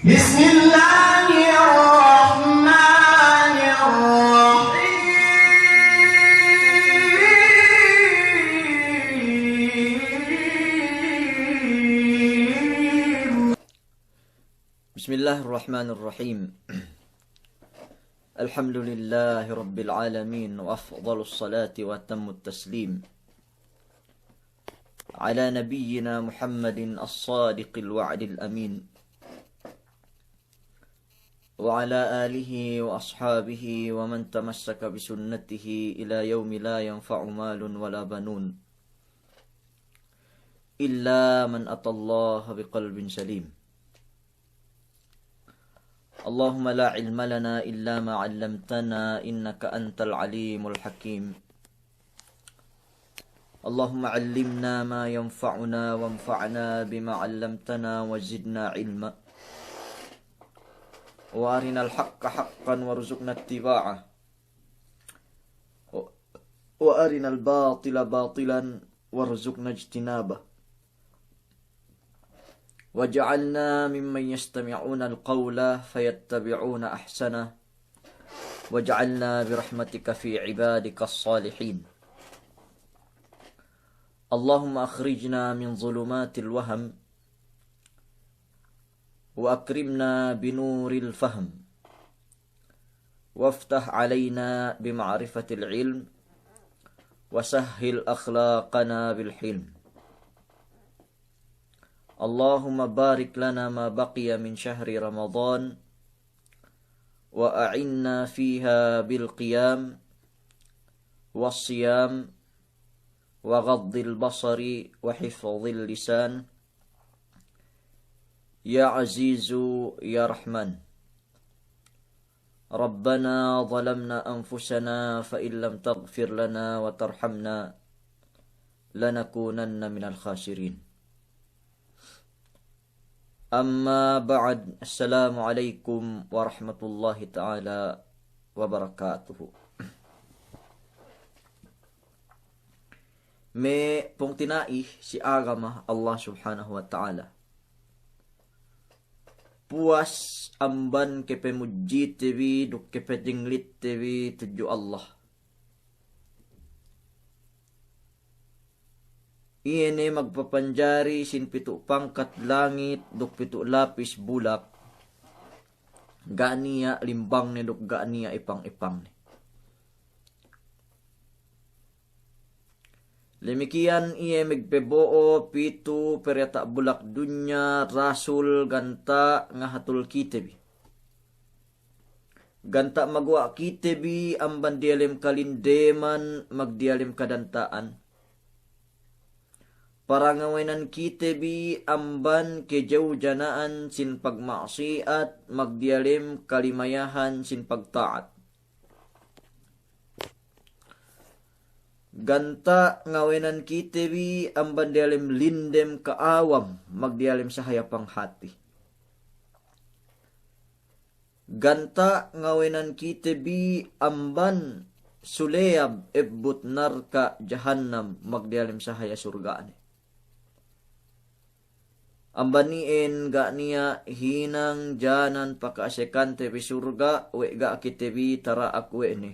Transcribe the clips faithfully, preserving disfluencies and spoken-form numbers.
بسم الله الرحمن الرحيم. بسم الله الرحمن الرحيم. الحمد لله رب العالمين، وأفضل الصلاة وأتم التسليم على نبينا محمد الصادق الوعد الأمين، وعلى آله وأصحابه ومن تمسك بسنته إلى يوم لا ينفع مال ولا بنون إلا من أتى الله بقلب سليم. اللهم لا علم لنا إلا ما علمتنا إنك أنت العليم الحكيم. اللهم علمنا ما ينفعنا وانفعنا بما علمتنا وزدنا علما. وأرنا الحق حقا وارزقنا اتباعه. و-، وأرنا الباطل باطلا وارزقنا اجتنابه. واجعلنا ممن يستمعون القول فيتبعون أحسنه. واجعلنا برحمتك في عبادك الصالحين. اللهم أخرجنا من ظلمات الوهم وأكرمنا بنور الفهم. وافتح علينا بمعرفة العلم، وسهل أخلاقنا بالحلم. اللهم بارك لنا ما بقي من شهر رمضان، وأعنا فيها بالقيام والصيام وغض البصر وحفظ اللسان، يا عزيز يا رحمن. ربنا ظلمنا أنفسنا فإن لم تغفر لنا وترحمنا لنكونن من الخاسرين. أما بعد، السلام عليكم ورحمة الله تعالى وبركاته. Me' pungtina'i si agama Allah Subhanahu wa Ta'ala. Puwas amban kepemudjite bi duk kepetinglitte bi tudju Allah. Iye ne magpapanjari sin pitu' pangkat langit duk pitu' lapis bulak, ga' niya' limbangne duk ga' niya' ipang-ipangne. Damikkiyan iye magpabo'o pitu' periyata' bulak dunya, rasul, ganta' ngahatul kite bi. Ganta' maguwa' kite bi amban diyalem kalindeman magdiyalem kadanta'an. Parangawenan kite bi amban kejawjana'an sin pagma'siyat magdiyalem kalimayahan sin pagta'at. Ganta' ngawenan kite bi amban diyalem lindem ka'awam magdiyalem sahaya panghati. Ganta' ngawenan kite bi amban suleyab ebbut narka' jahannam magdiyalem sahaya surga'ne. Amban iyan ga' niya' hinang janan paka'asekante bi surga' we' ga' kite bi tara'ak we' ne.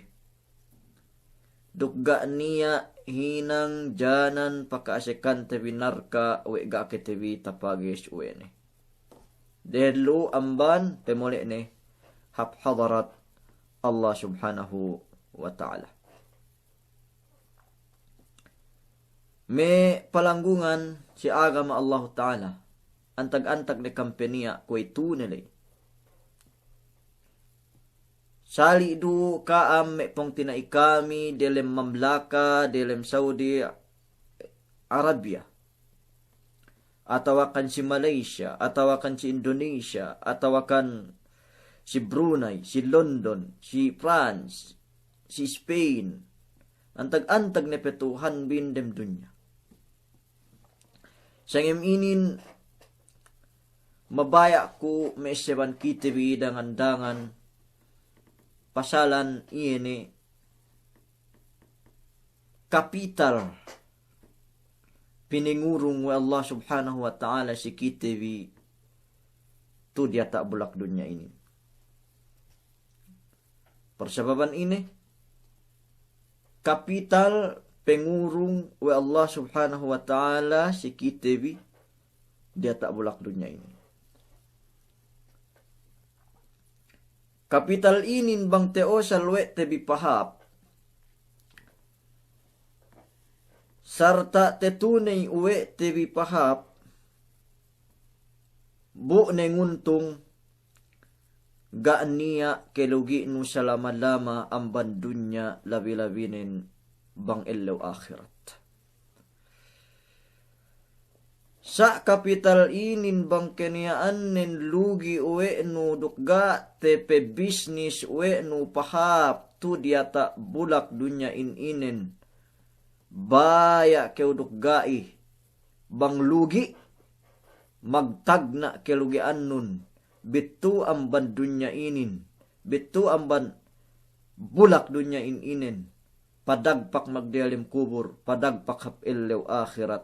Duk ga' niya' hinang janan paka'asekante bi narka' we' ga' kite bi tapages we' ne. Dehellu amban pemole' ne hap hadarat Allah Subhanahu wa Ta'ala. Me' palanggungan si agama Allahu Ta'ala, antag-antag ne kam pe niya' kuwe'itu ne ley. Sali' du ka'am me' pungtina'i kami delem mamlaka, delem Saudi Arabia, atawakan si Malaysia, atawakan si Indonesia, atawakan si Brunei, si London, si France, si Spain, antag-antag ne pe tuhanbin dem dunya. Sangem inin mabaya' ku me' seban kite bi dangan-dangan pasalan iye ne kapital piningurung we' Allah Subhanahu wa Ta'ala si kite bi tu diyata' bulak dunya inin. Parsababan ine, kapital pengurung we' Allah Subhanahu wa Ta'ala si kite bi diyata' bulak dunya inin. Kapital inin bang te'osal we' te bi pahāp, sarta' tetuney we' te bi pahāp, bu ne nguntung, ga' niya' kelugi'nu salama-lama amban dunya, labi-labinen bang ellew ahirat. Sa' kapital inin bang keniya'annen lugi' we' nu duk ga' te pebisnis we' nu pahāp tu diyata' bulak dunya in inen, baya' kew duk ga'i, bang lugi', magtagna' kelugi'annun, bittu amban dunya inin, bittu amban bulak dunya in inen, padagpak magdiyalem kubur, padagpak hap ellew ahirat,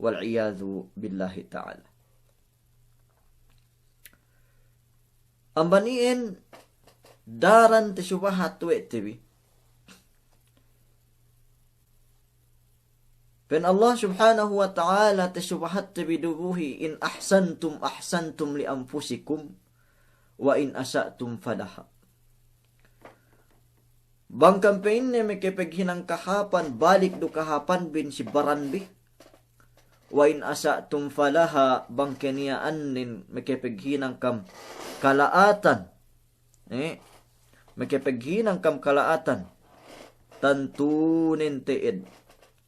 wal iyadhu billahi ta'ala. Amban iyan daran te subahat we' te bi. Pa'in Allah Subhanahu wa Ta'ala, te subahat te bi dubuhi, "In ahsantum ahsantum li anfusikum, wa in asa'tum falaha." Bang kam pa'inne mekepeghinang kahāpan, balik du kahāpanbin si baranbi. Wa in asa'tum falaha, bang keniya'annen mekepeghinang kam kala'atan. Eh, mekepeghinang kam kala'atan. Tantunen te'ed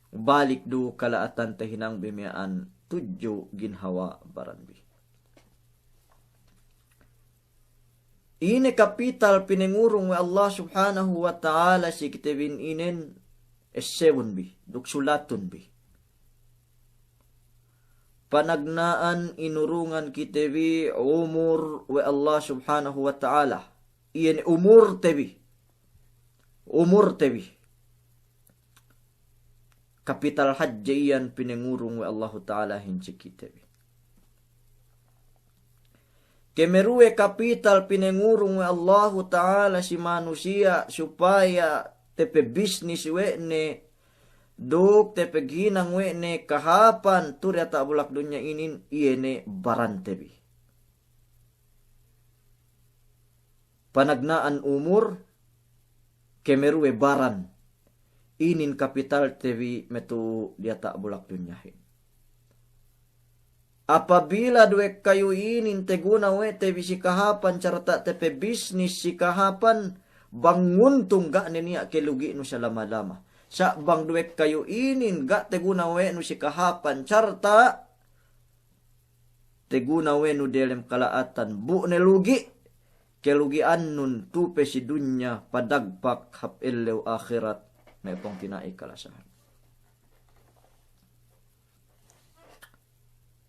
balik du kala'atan te hinangbi miya'an tudju ginhawa baranbi. Ine kapital pinengurung we' Allah Subhanahu wa Ta'ala si kite bin inen, essebun bi, duk sulatun bi. Panagna'an inurungan kite bi umur we' Allah Subhanahu wa Ta'ala. Iye ne umur te bi. Umur te bi. Kapital hadje iyan pinengurung we' Allahu Ta'alahin si kite bi. Kemeruwe kapital pinengurung we' Allahu Ta'ala si manusiya' supaya tepebisnis we' ne, duk tepeghinang we' ne kahāpan tu diyata' bulak dunya inin, iye ne baran te bi. Panagna'an umur, kemeruwe baran. Inin kapital te bi metu'u diyata' bulak dunyahin. Apabila duwe kayu inin teguna we' te bi si kahāpan sarta' tepebisnis si kahāpan, bang nguntung ga' ne niya' kelugi'nu salama-lama. Sa' bang duwe kayu inin ga' teguna we' nu si kahāpan sarta' teguna we' nu delem kala'atan, bu ne lugi', kelugi'annun tupe si dunya padagpak hap ellew ahirat, me' pungtina'i kalasahan.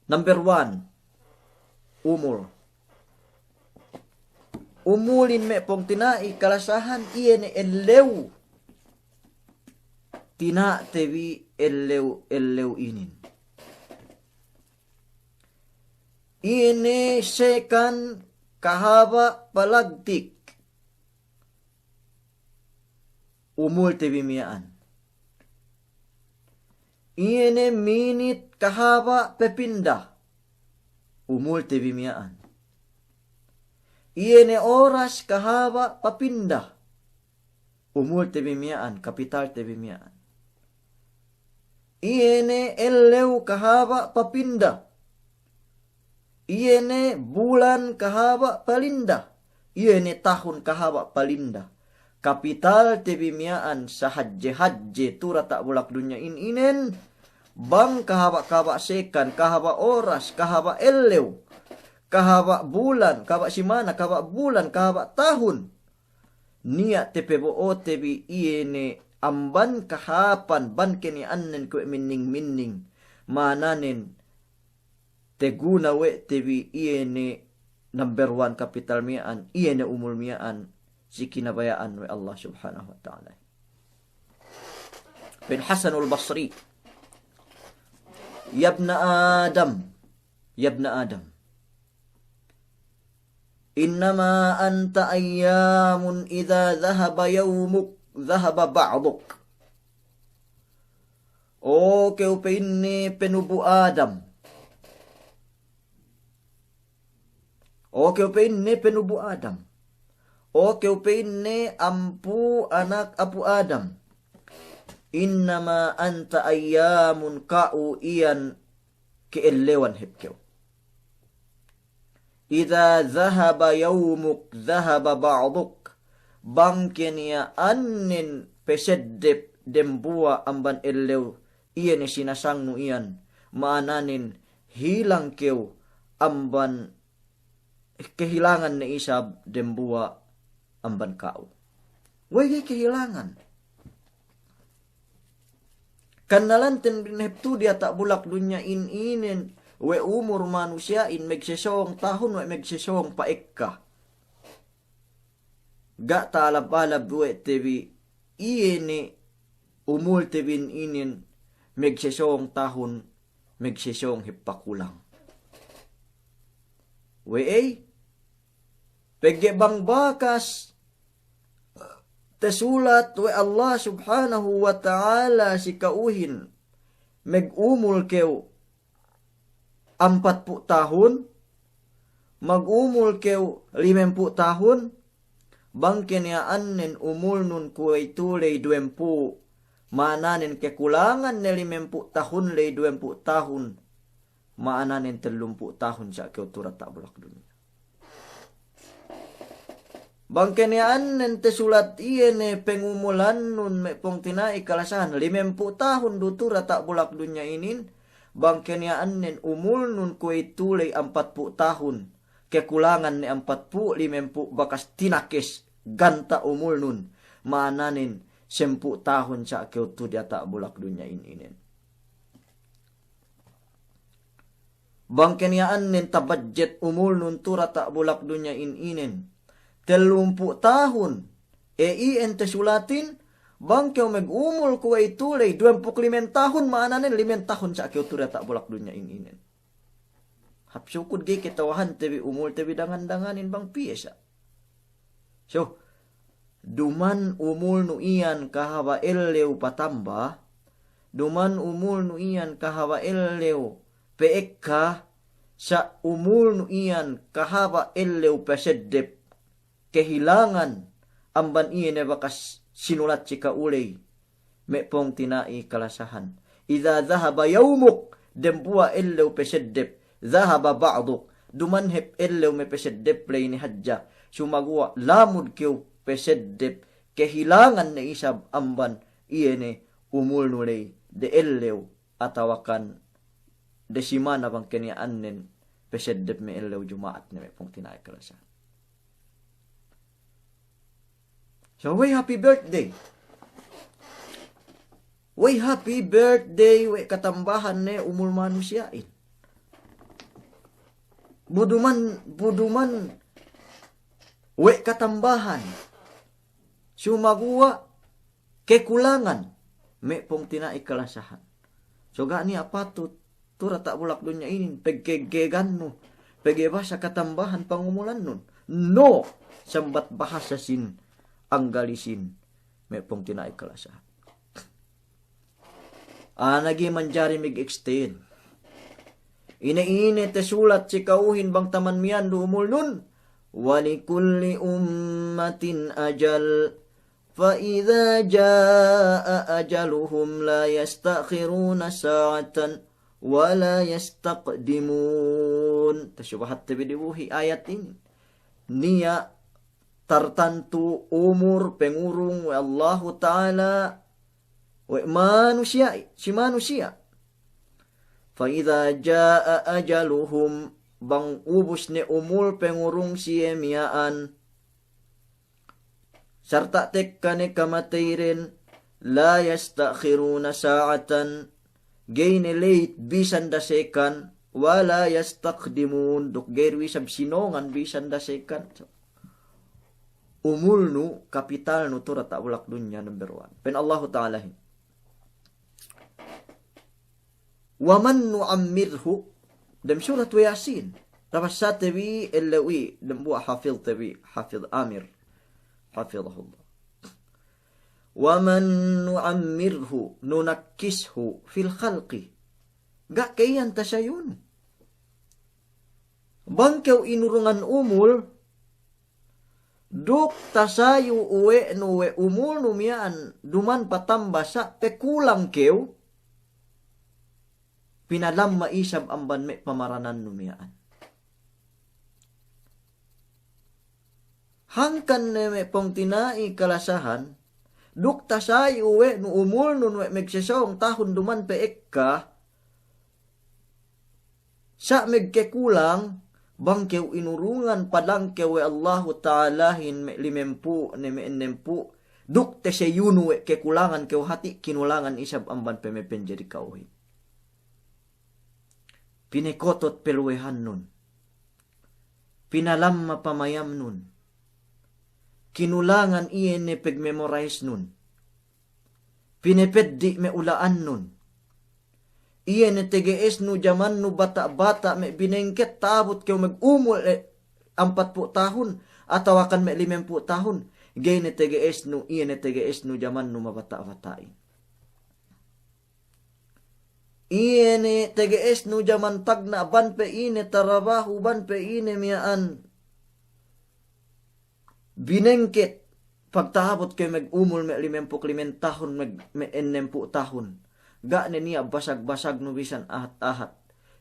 Number one, umul. Umulin me' pungtina'i kalasahan iye ne ellew. Tina' te bi ellew, ellew inin. Iye ne sekan kahaba' palagtik. Umul te bi miya'an. Iye ne minit kahaba' papinda. Umul te bi miya'an. Iye ne oras kahaba' papinda. Umul te bi miya'an, kapital te bi miya'an. Iye ne ellew kahaba' papinda. Iye ne bulan kahaba' palinda. Iye ne tahun kahaba' palinda. Kapital te bi miya'an sahadje-hadje tu diyata' bulak dunyahin inen, bang kahaba'-kahaba' sekan, kahaba' oras, kahaba' ellew, kahaba' bulan, kahaba' simana, kahaba' bulan, kahaba' tahun. Niya' te pebo'o te bi iye ne amban kahāpan bang keniya'annen kuwe' minning-minning. Ma'ananen teguna we' te bi iye ne number one kapital miya'an, iye ne umul miya'an, si kinabaya'an we' Allah Subhanahu wa Ta'ala. Pa'in Hasanul Basri, "Ya ibna Adam, ya ibna Adam." إنما أنت أيام إذا ذهب يومك ذهب بعضك. O kew pa'inne penubu' Adam. O kew pa'inne penubu' Adam. O kew pa'inne ampu anak apu' Adam. إنما أنت أيام, ka'u iyan ke'ellewan hep kew. إذا ذهب يومك ذهب بعضك. Bang keniya'annen peseddep dembuwa' amban ellew iye ne sinasangnu iyan, ma'ananen hilang kew amban kehilangan ne isab dembuwa' amban ka'u. We'ey ga'i kehilangan? Kannalanten bi ne hep tu'u diyata' bulak dunya'in inin, we' umul manusiya'in megsesōng tahun we' megsesōng pa'ekka. Ga' ta'alab-alab we' te bi iye ne umulte bi inin megsesōng tahun, megsesōng hep pakulang. We'ey? Pegge' bang bakas tesulat we' Allah Subhanahu wa Ta'ala si ka'uhin, magumul kew ampatpu' tahun, magumul kew limempū' tahun, bang keniya'annen umulnun kuwe'itu ley duwempū', ma'ananen kekulangan ne limempū' tahun ley duwempū' tahun, ma'ananen tellumpū' tahun sa' kew tu'u diyata' bulak dunya. Bang keniya'annen tesulat iye ne pengumulannun me' pungtina'i kalasahan, limempū' tahun du tu'u diyata' bulak dunya inin, bang keniya'annen umulnun kuwe'itu ley ampatpū' tahun, kekulangan ne ampatpū', limempū' bakas tinakes ganta' umulnun, ma'ananen sempū' tahun sa' kew tu'u diyata' bulak dunya inin. Bang keniya'annen tabadjet umulnun tu'u diyata' bulak dunya inin tellumpū' tahun, e iyan tesulatin, bang kew magumul kuwe'itu ley duwempū' limang tahun, ma'ananen limang tahun sa' kew tu'u diyata' bulak dunya inin. Hap sukud ga'i keta'uhante bi umulte bi dangan-danganin bang piye sa'. So, duma'in umulnu iyan kahaba' ellew patamba, duma'in umulnu iyan kahaba' ellew pe'ekka, sa' umulnu iyan kahaba' ellew peseddep, kehilangan amban iye ne bakas sinulat si ka'u ley. Me' pungtina'i kalasahan. Idza dhahaba yawmuk, dembuwa' ellew peseddep, dhahaba ba'duk, duma'in hep ellew me' peseddep ley ne hadja, sumaguwa' lamud kew peseddep, kehilangan ne isab amban iye ne umulnu ley de ellew, atawakan de simana bang keniya'annen peseddep me' ellew Juma'at ne me' pungtina'i kalasahan. So, wey happy birthday. Wey happy birthday, wey katambahan ne umul manusiya'in. Bu duma'in, bu duma'in wey katambahan. Sumaguwa' kekulangan me' pungtina'i kalasahan. So ga' niya' patut tu'u diyata' bulak dunya inin pegge' gegannu, pegge' bahasa katambahan pangumulannun. No, sambat bahasa sin Anggalisin me' pungtina'i kalasahan. Ana' ga'i manjari mag-extend. Ine-ine tesulat si ka'uhin bang taman miya'an du umulnun. Wa li kulli ummatin ajal. Fa idza jaa'a ajaluhum la yasta'khiruna sa'atan wa la yastaqdimun. Tasubahat te bi dibuhi' ayat inin. Niya' tartantu umul pengurung we' Allahu Ta'ala we' manusiya', si manusiya'. Fa idza jaa'a ajaluhum, bang ubus ne umul pengurung siye miya'an, sarta' tekka ne kamateyden, la yasta'khiruna sa'atan, ga'i ne late bisan da sekan, wa la yastaqdimun, duk ga'i du isab sinongan bisan da sekan. Umulnu kapitalnu tu'u diyata' bulak dunya number one. Pa'in Allahu Ta'alahin, wa man nu'ammirhu, dem surat we' Yasin. Tabassate bi ellew i', dambuwa' hafidhte bi, Hafidh Amir, hafidhahullah. ومن نعمره ننكسه في الخلق. Ga' ke iyan tasayunu. Bang kew inurungan umul, duk tasayu we' nu we' umulnu miya'an duman patamba sa' pekulang kew, pinalamma isab amban me' pamaranannu miya'an. Hangkan ne me' pungtina'i kalasahan, duk tasayu we' nu umulnun we' megsesōng tahun duman pe ekka, sa' megkekulang, bang kew inurungan padang kew we' Allahu Ta'alahin me' limempū' ne me' ennempū', duk tasayunu we' kekulangan kew, hati' kinulangan isab amban pe me' penjari ka'uhin. Pinekotot peluwehannun. Pinalamma pamayamnun. Kinulangan iye ne pegmemorizenun. Pinepeddi' me' ula'annun. Iye ne tege'esnu jamannu bata'-bata' me' binengket ta'abut kew megumul, eh, ampatpū' tahun, atawakan me' limempū' tahun. Ga'i ne tege'esnu, iye ne tege'esnu jamannu mabata'-bata'in. Iye ne tege'esnu jaman tagna' bang pe ine tarabahu, bang pe ine miya'an binengket, pagta'abut kew megumul me' limempū' limen tahun, me', me' ennempū' tahun. Ga' ne niya' basag-basagnu bisan ahat-ahat.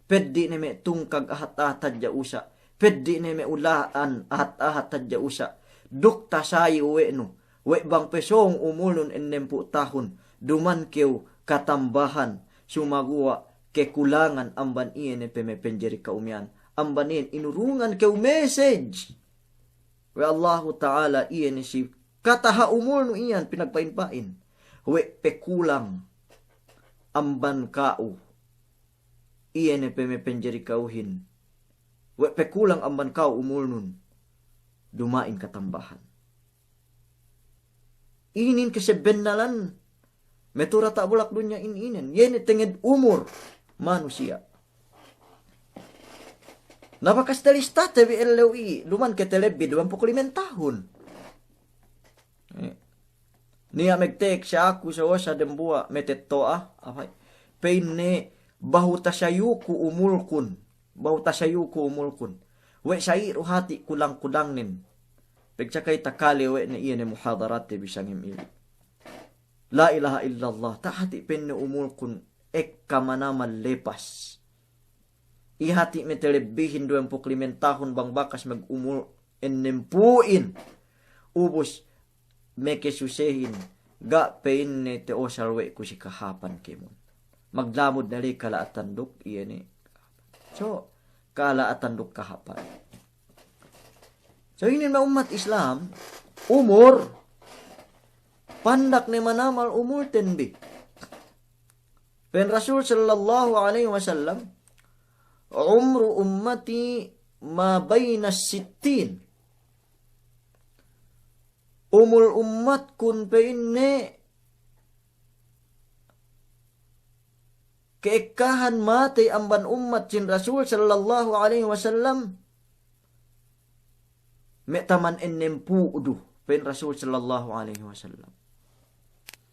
Peddi' ne me' tungkag ahat-ahat hadja usa'. Peddi' ne me' ula'an ahat-ahat hadja usa'. Duk tasayu we' nu. We' bang pe sōng umulnun ennempū' tahun, duman kew katambahan, sumaguwa' kekulangan amban iye ne pe me' penjari ka'u miya'an, amban iyan inurungan kew message we' Allahu Ta'ala, iye ne si kataha' umulnu iyan pinagpa'in-pa'in. We' pekulang amban ka'u, iye ne pe me' penjari ka'uhin. We' pekulang amban ka'u umulnun, duma'in katambahan. Inin kesebennalan me' tu'u diyata' bulak dunya in inen. Iye ne tenged umul manusiya'. Na bakas talistate bi ellew i', duman ke telebbi duwempū' limen tahun. Eh. Niya' megtek si aku sa'osa dembuwa' metetto'a, apa, pe'inne, bahu tasayuku umulkun. Bahu tasayuku umulkun. We' sa'i du hati' kulang-kulangnen. Pegsakay takale we' ne iye ne muhadaratte bi sangem ili'. La ilaha illallah, tahati' pe'inne umulkun ekka manamal lepas. I hati' me' telebbihin duwempū' limen tahun bang bakas magumul ennempū'in. Ubus me' kesusehin, ga' pe'inne te'osal we' ku si kahāpan kēmon. Maglamud ne la'i kala'atan duk iye ne. So, kala'atan duk kahāpan. So, inin me' ummat Islam, umul, pandak ne manamal umulten bi. Pa'in Rasul sallallahu alaihi wasallam, "Umru ummati ma bayna sittin." Umul ummatkun pe'inne ke'ekkahan matey amban ummat sin Rasul sallallahu alaihi wasallam, me' taman ennempū' du, pa'in Rasul sallallahu alaihi wasallam.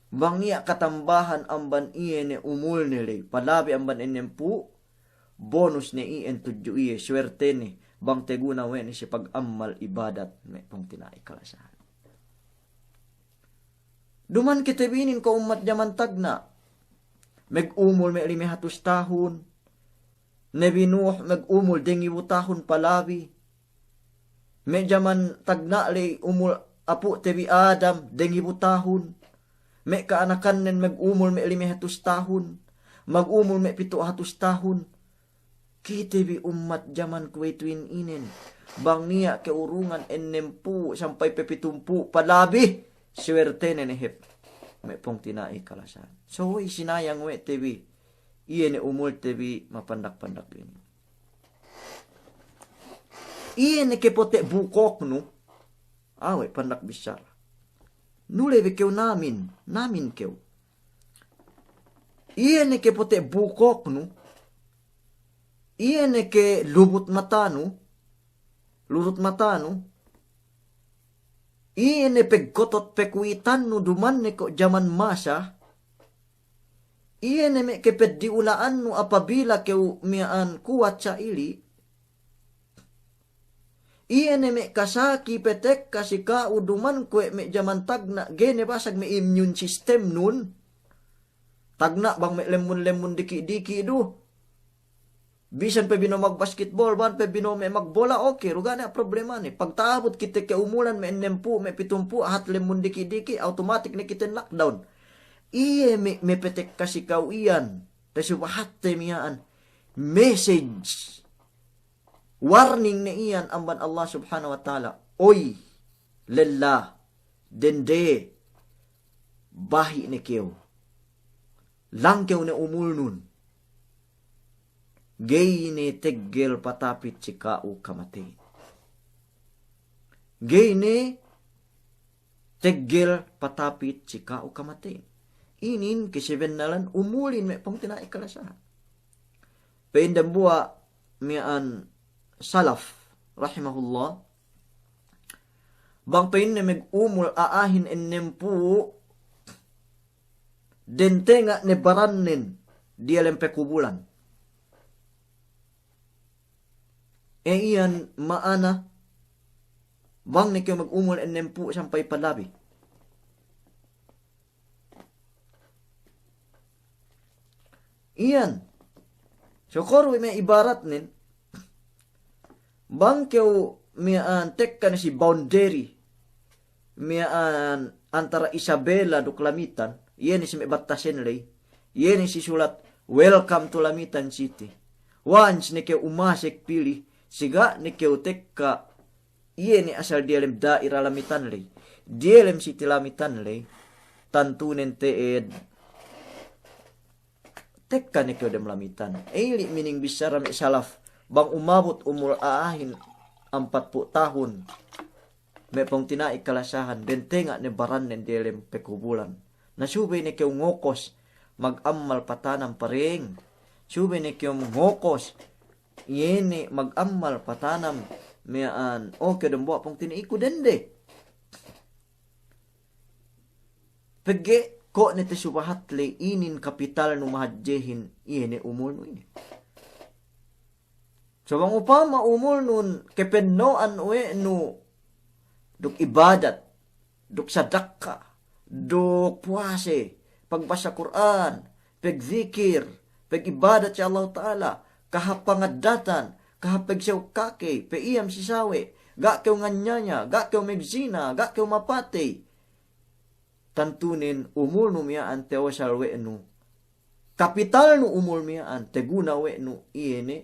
Bang niya' katambahan amban iye ne umulne ley, palabi amban ennempū', bonus ne iyan tudju iye, suwertene, bang teguna we' ne si pag'ammal ibadat, me' pungtina'i kalasahan. Duman kite bi inin ko' ummat jaman tagna'. Megumul me' lime hatus tahun. Nebi Nuh megumul dengibu tahun palabi. Me' jaman tagna' ley umul apu'te bi Adam dengibu tahun. Me' ka'anakannen megumul me' lime hatus tahun. Magumul me' pitu' hatus tahun. Kite bi ummat jaman kuwe'ituhin inen, bang niya' ke'urungan ennempū' sampay pe pitumpū' palabi, suwertene ne hep. Me' pungtina'i kalasahan. So, we' sinayang we' te bi, iye ne umulte bi mapandak-pandak inin. Iye ne kepote' bukoknu, awe' pandak bissara. Nule bi kew namin, namin kew. Iye ne kepote' bukoknu, Iye ne ke lubut matanu, lubut matanu, iye ne pegkotot pekuwitannu duman ne ko' jaman masa, iye ne me' kepeddi'ula'annu apabila kew miya'an kuwat sa ili', iye ne me' kasaki petekka si ka'u duman kuwe' me' jaman tagna', ga'i ne basag me' immune system nun. Tagna' bang me' lemmun-lemmun diki'-diki' du. Bisan pe bino'o magbasketball, bang pe bino'o me' magbola, oke, du ga' ne problemane. Pagta'abut kite ke umulan me' ennempū', me' pitumpū', ahat lemmun diki'-diki', automatic ne kite lockdown. Iye me', me' petekka si ka'u iyan, tasubahatte miya'an. Message. Warning ne iyan amban Allah Subhanahu wa Ta'ala. Oy, lella, dende, bahi' ne kew. Langkew ne umulnun. Ga'i ne teggel patapit si ka'u kamateyin. Ga'i ne teggel patapit si ka'u kamateyin. Inin kesebennalan umulin me' pungtina'i kalasahan. Pa'in dambuwa' miya'an salaf, rahimahullah, bang pa'inne magumul a'ahin ennempū', dentenga' ne barannen diyalem pekubulan. E iyan ma'ana, bang ne kew magumul ennempū' sampay palabi. Iyan. Sokor we' me' ibaratnen, bang kew miya'an tekka ne si boundary, miya'an antara Isabela duk Lamitan, iye ne si me' battasen ley, iye ne si sulat, "Welcome to Lamitan City." Once ne kew umasek pili, si ga' ne kew tekka, iye ne asal diyalem da'ira Lamitan ley, diyalem city Lamitan ley, tantunen te'ed tekka ne kew dem Lamitan. Ili' mining bissara me' salaf, bang umabut umul a'ahin ampatpū' tahun, me' pungtina'i kalasahan, dentenga' ne barannen diyalem pekubulan. Na subey ne kew ngokos mag'ammal patanam pareng. Subey ne kew ngokos, iye ne mag'ammal patanam miya'an. Oke, dambuwa' pungtina'iku dende. Pegge' ko' ne tasubahat ley inin kapitalnu mahadjehin, iye ne umulnu inin. So bang upama umulnun kepenno'an we' nu duk ibadat, duk sadakka, duk puwase, pagbasa Kur'an, pagdikir, pagibadat si Allahu Ta'ala, kahāp pangaddatan, kahāp pagsew kake, pa'iyam si sawe', ga' kew nganyaya, ga' kew magzina, ga' kew mapatey. Tantunen umulnu miya'an tewasal we' nu. Kapitalnu umul miya'an, teguna we' nu, iye ne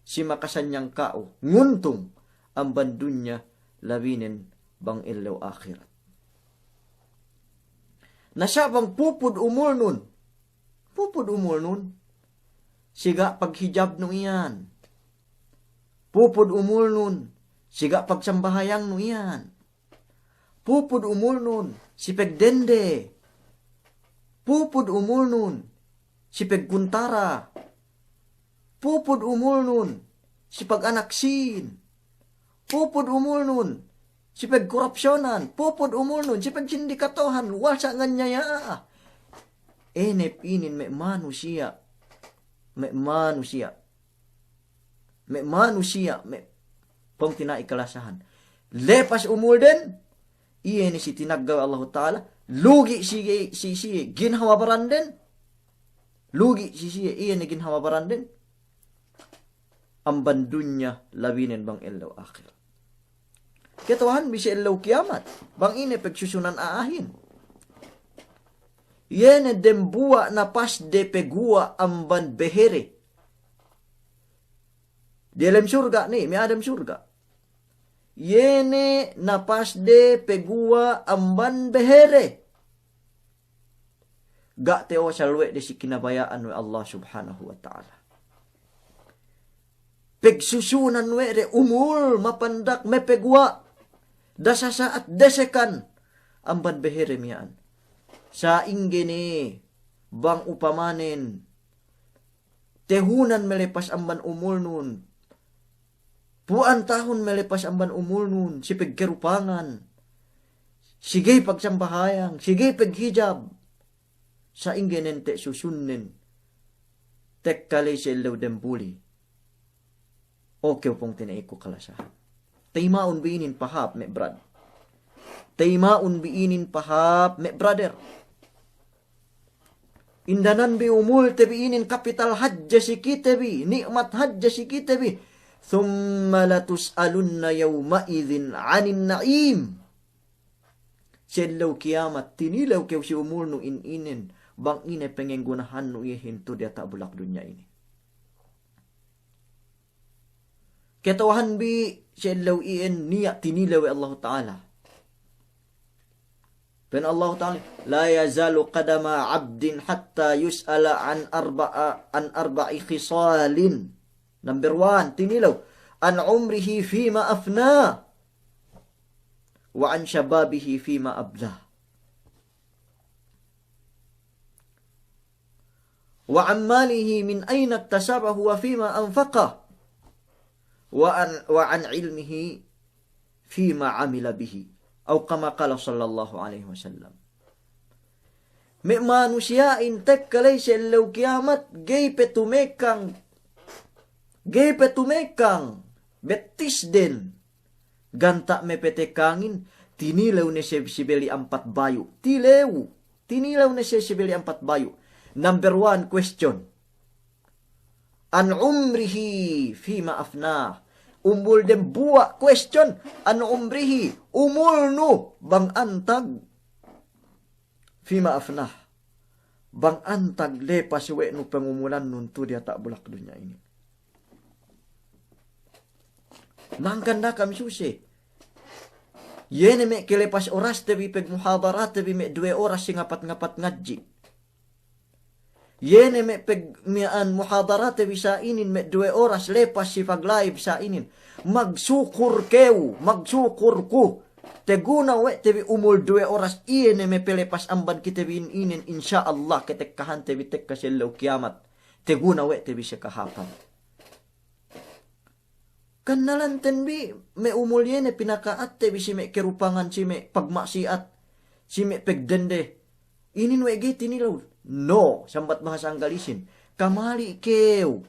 si makasanyang ka'u, nguntung amban dunya labinen bang ellew ahirat. Na sa' bang pupud umulnun, pupud umulnun, si ga' paghijabnu iyan. Pupud umulnun, si ga' pagsambahayangnu iyan. Pupud umulnun si pagdende. Pupud umulnun si pagkuntara. Pupud umulnun si paganak sīn. Pupud umulnun si pagkorupsiyonan. Pupud umulnun si pagsindikatohan. Wal sa' nganyaya a'a. Enep inin me' manusiya'. Me' manusiya'. Me' manusiya', me' pungtina'i kalasahan. Lepas umulden, iye ne si tinagga' Allahu Ta'ala, lugi' si, si, si ginhawa baranden, lugi' si, si, iye ne ginhawa baranden, amban dunya labinen bang ellew ahirat. Kata'uhanbi si ellew kiyamat, bang ine pagsusunan a'ahin. Iye ne dembuwa' napasde paguwa' amban behere. Diyalem surga' ne, me' a'a dem surga'. Iye ne napasde paguwa' amban behere. Ga' tewasal we' de si kinabaya'an we' Allah Subhanahu wa Ta'ala. Pagsusunan we' de umul mapandak mapaguwa'. Dasa sa'at desekan amban behere miya'an. Sa'ingge ne bang upamanen Tehunan melepas amban umulnun. Pu'an tahun melepas amban umulnun, si pegkerupangan, si ga'i pagsambahayang, si ga'i peghijab. Sa'ingge nente' susunnen, tekka ley si ellew dembuli. Oke, upung tina'iku kalasahan. Tayima'un bi inin pahāp me' brad. Tayima'un bi inin pahāp me' brother. Indanan bi umulte bi inin kapital hadja si kite bi, ni'mat hadja si kite bi. ثم لتسألن يومئذ عن النعيم. Si ellew kiyamat, tinilew kew si umulnu in inen, bang ine pengenggunahannu iyehin tu diyata' bulak dunya inin. Kata'uhanbi si ellew iyan niya' tinilew we' Allahu Ta'ala. Pa'in Allahu Ta'ala, لا يزول قدم عبد حتى يسأل عن أربع، عن أربع خصال. Number one, tinilew. عن عمره فيما أفناه، وعن شبابه فيما أبلاه. وعن ماله من أين اكتسبه وفيما أنفقه، وعن، وعن علمه فيما عمل به، أو كما قال صلى الله عليه وسلم. Me' manusiya'in tekka ley si ellew kiyamat, ga'i pe tumekang, ga'i pe tumekang bettisden. Ganta' me' petekangin, tinilew ne siye si beli ampat bayu'. Tilew. Tinilew ne siye si beli ampat bayu'. Number one question. عن عمره فيما أفناه. Umbul dembuwa' question. عن عمره. Umulnu bang antag. فيما أفناه. Bang antag lepas we' nu pengumulannun tu diyata' bulak dunya inin. Mangkan da'a kam suse. Iye ne me' kelepas oraste bi pegmuhadarate bi me' duwe oras si ngapat-ngapat ngadji'. Iye ne me' peg miya'an muhadarate bi sa' inin me' duwe oras lepas si pag-live sa' inin. Magsukur kew, magsukur ku. Teguna we' te bi umul duwe oras iye ne me' pelepas amban kite bi in inen, insya Allah ketekkahante bi tekka si ellew kiyamat. Teguna we' te bi si kahāpan. Kannalanten bi me' umul iye ne pinaka'atte bi si me' kerupangan, si me' pagma'siyat, si me' pegdende. Inin we' ga'i tinilew. No, sambat bahasa Anggalisin. Kamali' kew.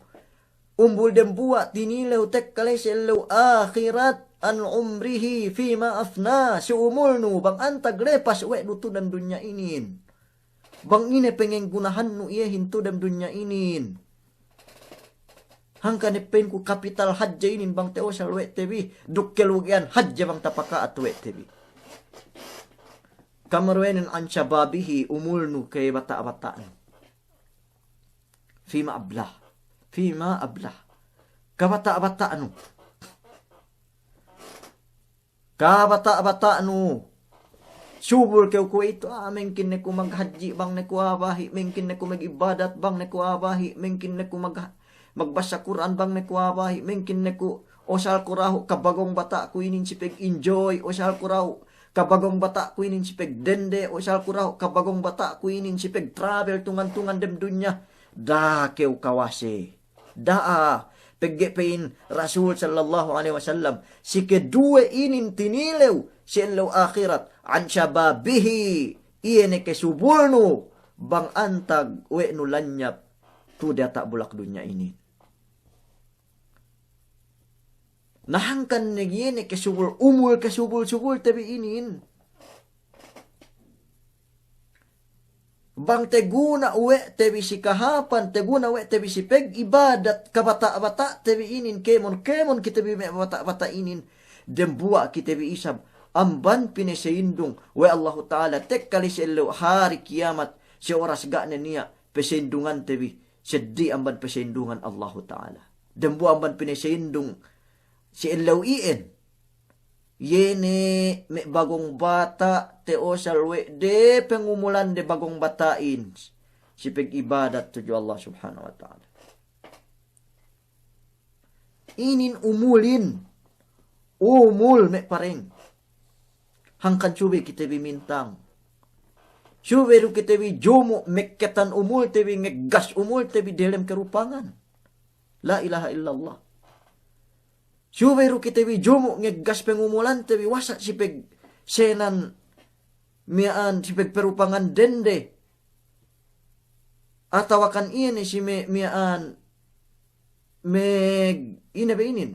Umbul dembuwa' tinilew tekka ley si ellew ahirat, عن عمره فيما أفناه. Si umulnu bang antag lepas we' nu tu dem dunya inin. Bang ine pengenggunahannu iyehin tu dem dunya inin. Hangkan ne pa'inku kapital hadja inin bang ta'usal we' te bi, duk kelugi'an hadja bang tapaka'at we' te bi. Kamaruwenen عن شبابه, umulnu kabata'-bata'nu. فيما أبلاه. فيما أبلاه. Kabata'-bata'nu. Kabata'-bata'nu. Subul kew kuwe'itu, ah, mengkin ne ku maghadji' bang ne ku a'a bahi', mengkin ne ku mag'ibadat bang ne ku a'a bahi', mengkin ne ku mag-, magbassa Kur'an bang ne ku a'a bahi', mengkin ne ku usal ku dahu' kabagong bata'ku inin si pag-enjoy, usal ku dahu' kabagong bata'ku inin si pagdende, usal ku dahu' kabagong bata'ku inin si pag-travel tungan-tungan dem dunya. Da'a kew kawase. Da'a, pegge' pa'in Rasul sallallahu alaihi wasallam, si keduwe inin tinilew si ellew ahirat, عن شبابه, iye ne kesubulnu, bang antag we' nu lanyap tu diyata' bulak dunya inin. Na hangkan ne iye ne kesubul, umul kesubul-subulte bi inin. Bang teguna we' te bi si kahāpan, teguna we' te bi si pag'ibadat, kabata'-bata'te bi inin, kēmon, kēmon kite bi me' bata'-bata' inin. Dembuwa' kite bi isab amban pinasayindung we' Allahu Ta'ala tekka ley si ellew hari kiyamat, si oras ga' ne niya' pasayindungante bi seddili amban pasayindungan Allahu Ta'ala. Dembuwa' amban pinasayindung si ellew iyan. Iye ne me' bagong bata' ta'usal we' de pangumulande bagong bata'in si pag'ibadat tudju Allah Subhanahu wa Ta'ala. Inin umulin. Umul me' pareng. Hangkan subey kite bi mintang. Subey du kite bi jumu' mekketan umulte bi, ngeggas umulte bi delem kerupangan. La ilaha illallah. Subey du kite bi jumu' ngeggas pengumulante bi wasa' si pegsenan miya'an, si pegperupangan dende. Atawakan iye ne si me-, miya'an meg-, ine be inin.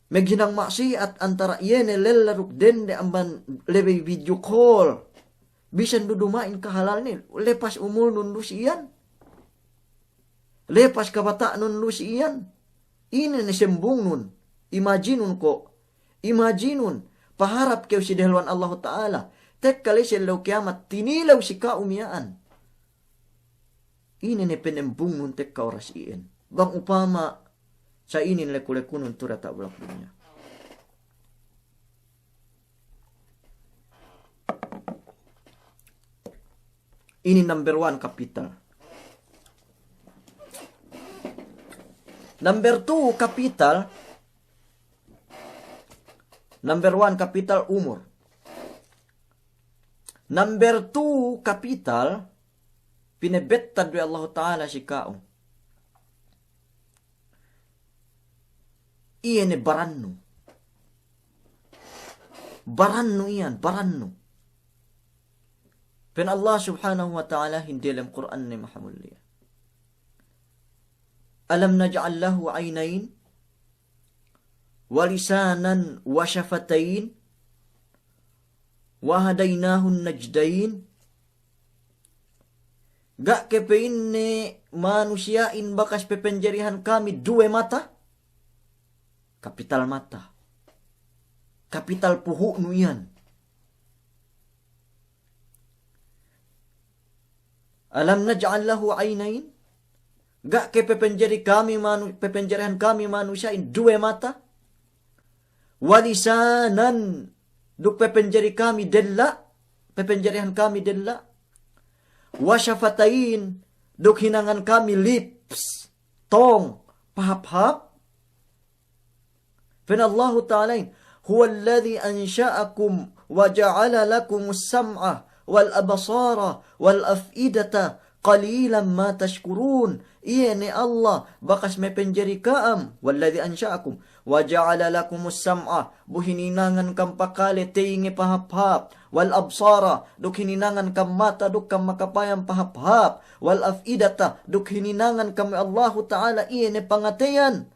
Meghinang ma'siyat antara iye ne lella duk dende amban lebey video call. Bisan du duma'in kahalalne, lepas umulnun du si iyan. Lepas kabata'nun du si iyan. Ine ne sembungnun. Imajinun ko'. Imajinun. Paharap kew si dehelluwan Allahu Ta'ala. Tekka la'i si ellew kiyamat, tinilew si ka'u miya'an. Ine ne penembungnun tekka oras iyan. Bang upama sa inin leku-lekunun tu diyata' bulak dunya. Ini number one kapital. Number two kapital. Number one kapital umur. Number two kapital pinebettad we' Allahu Ta'ala si ka'u. Iye ne barannu. Barannu iyan, barannu. Pa'in Allah Subhanahu wa Ta'alahin diyalem Kur'anne mahamulliya. Alam naj'al lahu 'aynayn wa lisanan wa shafatayn wa hadaynahun najdayn. Ga' ke pa'inne manusiya'in bakas pepenjarihan kami duwe mata? Kapital mata. Kapital puhu'nu iyan. Alam naj'al lahu 'aynayn? Ga' ke pepenjari kami manu-, pepenjarihan kami manusiya'in duwe mata? Wa lisanan, duk pepenjari kami della', pepenjarihan kami della'. Wa shafatayn, duk hinangan kami lips, tong, pahāp-hāp. Pa'in Allahu Ta'alahin, huwalladhi ansha'akum wa ja'ala lakumus sam'a wal absara wal af'idata qalilan ma tashkurun. Iye ne Allah bakas mepenjari ka'am, walladhi ansha'akum wa ja'ala lakumus sam'a, bu hininangan kam pakale teyinge pahāp-hāp, wal absara, duk hininangan kam mata duk kam makapayam pahāp-hāp, wal af'idata, duk hininangan kam we' Allahu Ta'ala iye ne pangateyan.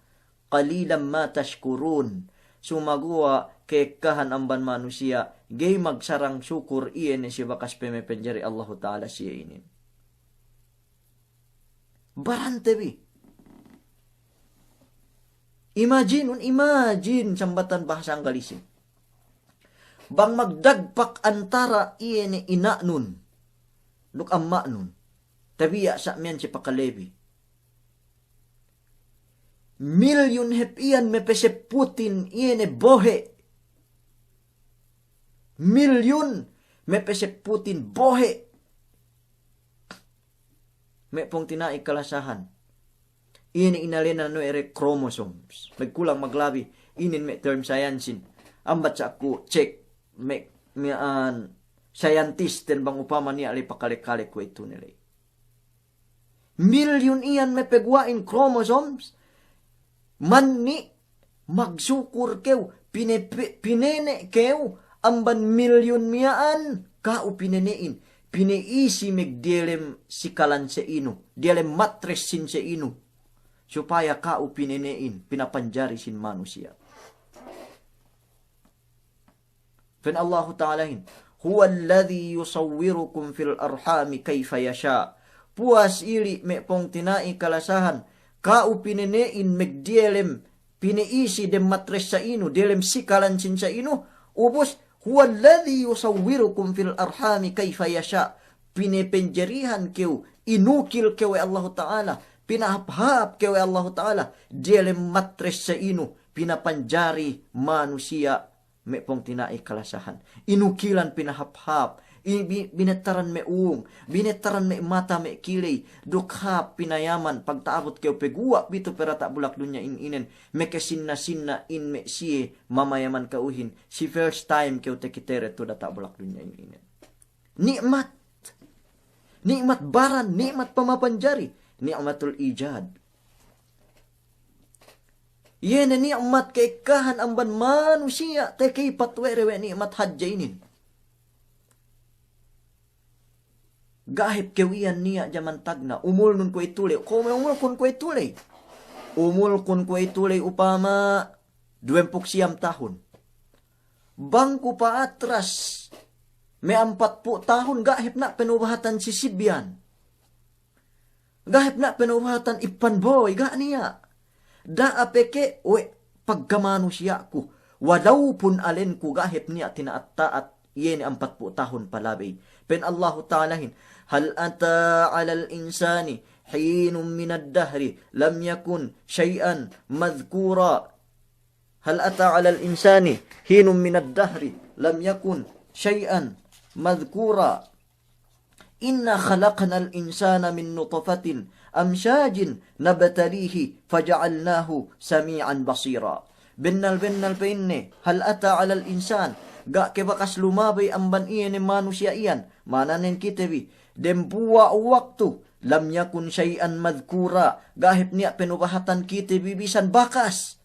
Qalilan ma tashkurun. Sumaguwa' ka'ekkahan amban manusiya' ga'i magsarang sukur iye ne si bakas pemepenjari Allahu Ta'ala siye inin. Barante bi. Imajinun, imajin sambatan bahasa Anggalisin. Bang magdagpak antara iye ne ina'nun duk amma'nun. Tabiya' sa' miyan si pakalebi. Milyun hep iyan mepesepputin iye ne bohe'. Milyun mepesepputin bohe'. Me' pungtina'i kalasahan. Inin inēnan we' de chromosomes. Magkulang maglabi, inin me' term science-in. Ambat sa' ku check, me', miya'an scientist ten bang upama niya' le pakale-kale kuwe'itu ne le. Milyun iyan mepeguwa'in chromosomes, manni' magsukur kew, pine-, pi-, pinene' kew amban milyun miya'an, ka'u pinene'in, pine'isi magdiyalem sikalan se'inu, diyalem matres sin se'inu, supaya ka'u pinene'in, pinapanjari sin manusiya'. Pa'in Allahu Ta'alahin, huwalladhi yusawwirukum fil arhami kayfa yasha'. Puwas ili' me' pungtina'i kalasahan, ka'u pinene'in magdiyalem, pine'isi dem matres sa'inu, diyalem sikalan sin sa'inu, ubus, huwalladhi yusawwirukum fil arhami kayfa yasha'. Pinepenjarihan kew, inukil kew we' Allahu Ta'ala, pinahāp-hāp kew we' Allahu Ta'ala, diyalem matres sa'inu, pinapanjari manusiya' me' pungtina'i kalasahan. Inukilan pinahāp-hāp. I-, bi-, binettaran me' ung, binettaran me' mata me' kiley, duk hāp pinayaman, pagta'abut kew paguwa' pitu pe diyata' bulak dunya in inen, makasinna-sinna in me' siye mamayaman ka'uhin, si first time kew takitede tu diyata' bulak dunya in inen. Ni'mat. Ni'mat baran, ni'mat pamapanjari, ni'matul ijad. Iye ne ni'mat ka'ekkahan amban manusiya' takaypat we' de we' ni'mat hadje inin. Ga' hep kew iyan niya' jaman tagna', umulnun kuwe'itu ley, kuwe' me' umulkun kuwe'itu ley. Umulkun kuwe'itu ley upama duwempū' siyam tahun. Bang ku pa'atras me' ampatpū' tahun, ga' hep na' penubahatan sisib iyan. Ga' hep na' penubahatan ippan boy, ga' niya'. Da'a pe ke we' pagkamanusiya'ku, walawpun alenku ga' hep niya' tina'at-ta'at, iye ne ampatpū' tahun palabey. Pa'in Allahu Ta'alahin, هل أتى على الإنسان حين من الدهر لم يكن شيئا مذكورا. هل أتى على الإنسان حين من الدهر لم يكن شيئا مذكورا. إنا خلقنا الإنسان من نطفة أمشاج نبتليه فجعلناه سميعا بصيرا. Bennal-bennal pa'inne, هل أتى على الإنسان, ga' ke bakas lumabey amban iye ne manusiya' iyan, ma'ananen kite bi, dembuwa' waktu, لم يكن شيئا مذكورا, ga' hep niya' penubahatan kite bi bisan bakas.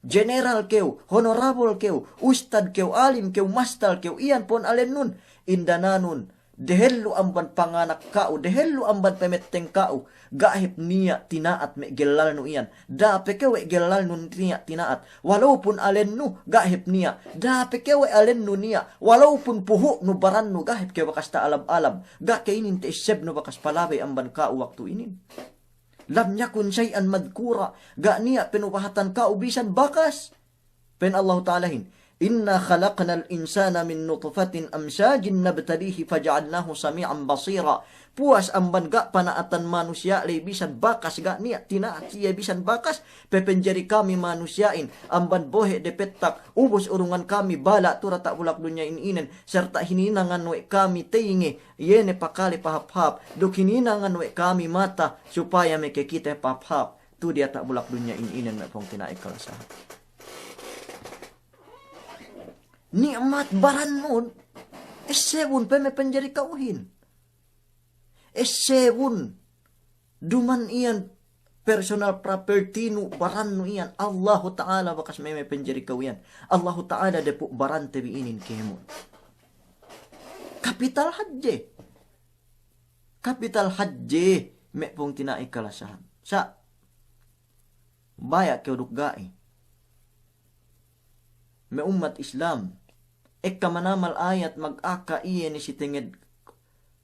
General kew, honorable kew, ustad kew, alim kew, mastal kew, iyan pon alennun, indananun, dehellu amban panganak ka'u, dehellu amban pemetteng ka'u, ga' hep niya' tina'at me' gellalnu iyan. Da'a pe kew we' gellalnu niya' tina'at, walawpun alennu, ga' hep niya'. Da'a pe kew we' alennu niya', walawpun puhu'nu barannu, ga' hep kew bakas ta'alab-alab, ga' ke inin ta'essebnu bakas palabey amban ka'u waktu inin. لم يكن شيئا مذكورا, ga' niya' penubahatan ka'u bisan bakas. Pa'in Allahu Ta'alahin, إنا خلقنا الإنسان من نطفة أمشاج نبتليه فجعلناه سميعا بصيرا. Puwas amban ga' pana'atan manusiya' ley bisan bakas, ga' niya' tina'at iye bisan bakas, pepenjari kami manusiya'in amban bohe' depettak, ubus urungan kami bala' tu diyata' bulak dunya in inen, serta hininangan we' kami teyinge, iye ne pakale pahāp-hāp, duk hininangan we' kami mata, supaya mekekite pahāp-hāp tu diyata' bulak dunya in inen, me' pungtina'i kalasahan. Ni'mat barannun, essebun pe me' penjari ka'uhin. Essebun, duma'in iyan personal property-nu, barannu iyan, Allahu Ta'ala bakas me' me' penjari ka'u iyan. Allahu Ta'ala depu' barante bi inin kēmon. Kapital hadje. Kapital hadje, me' pungtina'i kalasahan. Sa', baya' kew duk ga'i. Me' ummat Islam, ekka manamal ayat magaka iye ne si tenged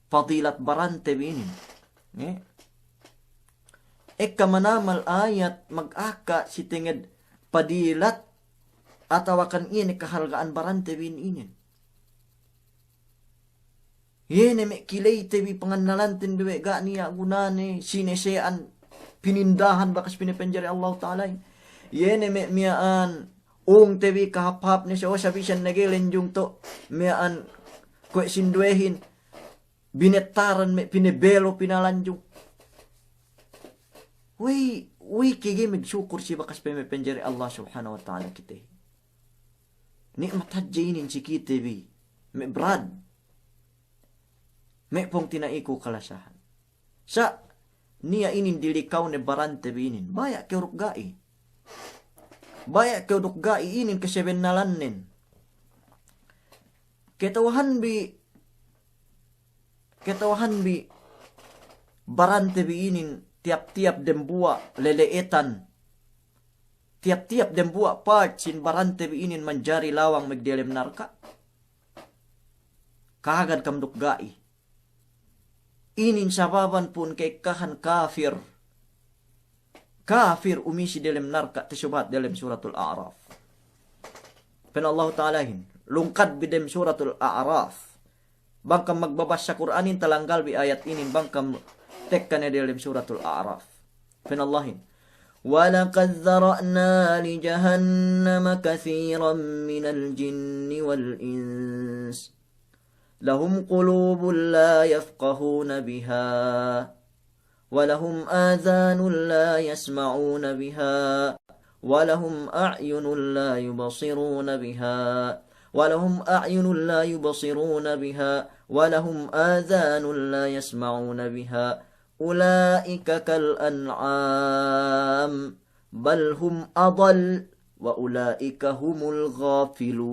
padilat barante bi inin. Ne? Ekka manamal ayat magaka si tenged padilat atawakan iye ne kahalga'an barante bi inin. Iye ne me' kileyte bi pangannalanten bi we' ga' niya' gunane, sinese'an, pinindahan bakas pinepenjari Allahu Ta'alahin. Iye ne me' miya'an ungte bi kahāp-hāpne, sa' osa bisan ne ga'i lenjung to', miya'an kuwe' sinduwehin, binettaran me' pinebelo pinalanjung. We'ey, we'ey ke ga'i magsukur si bakas pemepenjari Allah Subhanahu wa Ta'ala kite. Ni'mat hadje inin si kite bi, me' brad. Me' pungtina'iku kalasahan. Sa' niya' inin dilikaw ne barante bi inin. Baya' kew duk ga'i. Baya' kew duk ga'i inin kasebennalannen. Kata'uhanbi, kata'uhanbi barante bi inin tiyap-tiyap dembuwa' lele'etan. Tiyap-tiyap dembuwa' part sin barante bi inin manjari lawang magdelem narka'. Kahagad kam duk ga'i. Inin sababan pu'un ka'ekkahan kafir. Kafir umisi delem narka', tasubahat delem Suratul A'raf. Pa'in Allahu Ta'alahin, lungkad bi dem Suratul A'raf. Bang kam magbabassa Kur'anin, talanggal bi ayat inin, bang kam tekka ne delem Suratul A'raf. Pa'in Allahin, ولقد ذرأنا لجهنم كثيرا من الجن والإنس لهم قلوب لا يفقهون بها ولهم آذان لا يسمعون بها ولهم أعين لا يبصرون بها ولهم أعين لا يبصرون بها ولهم آذان لا يسمعون بها أولئك كالأنعام بل هم أضل وأولئك هم الغافلون.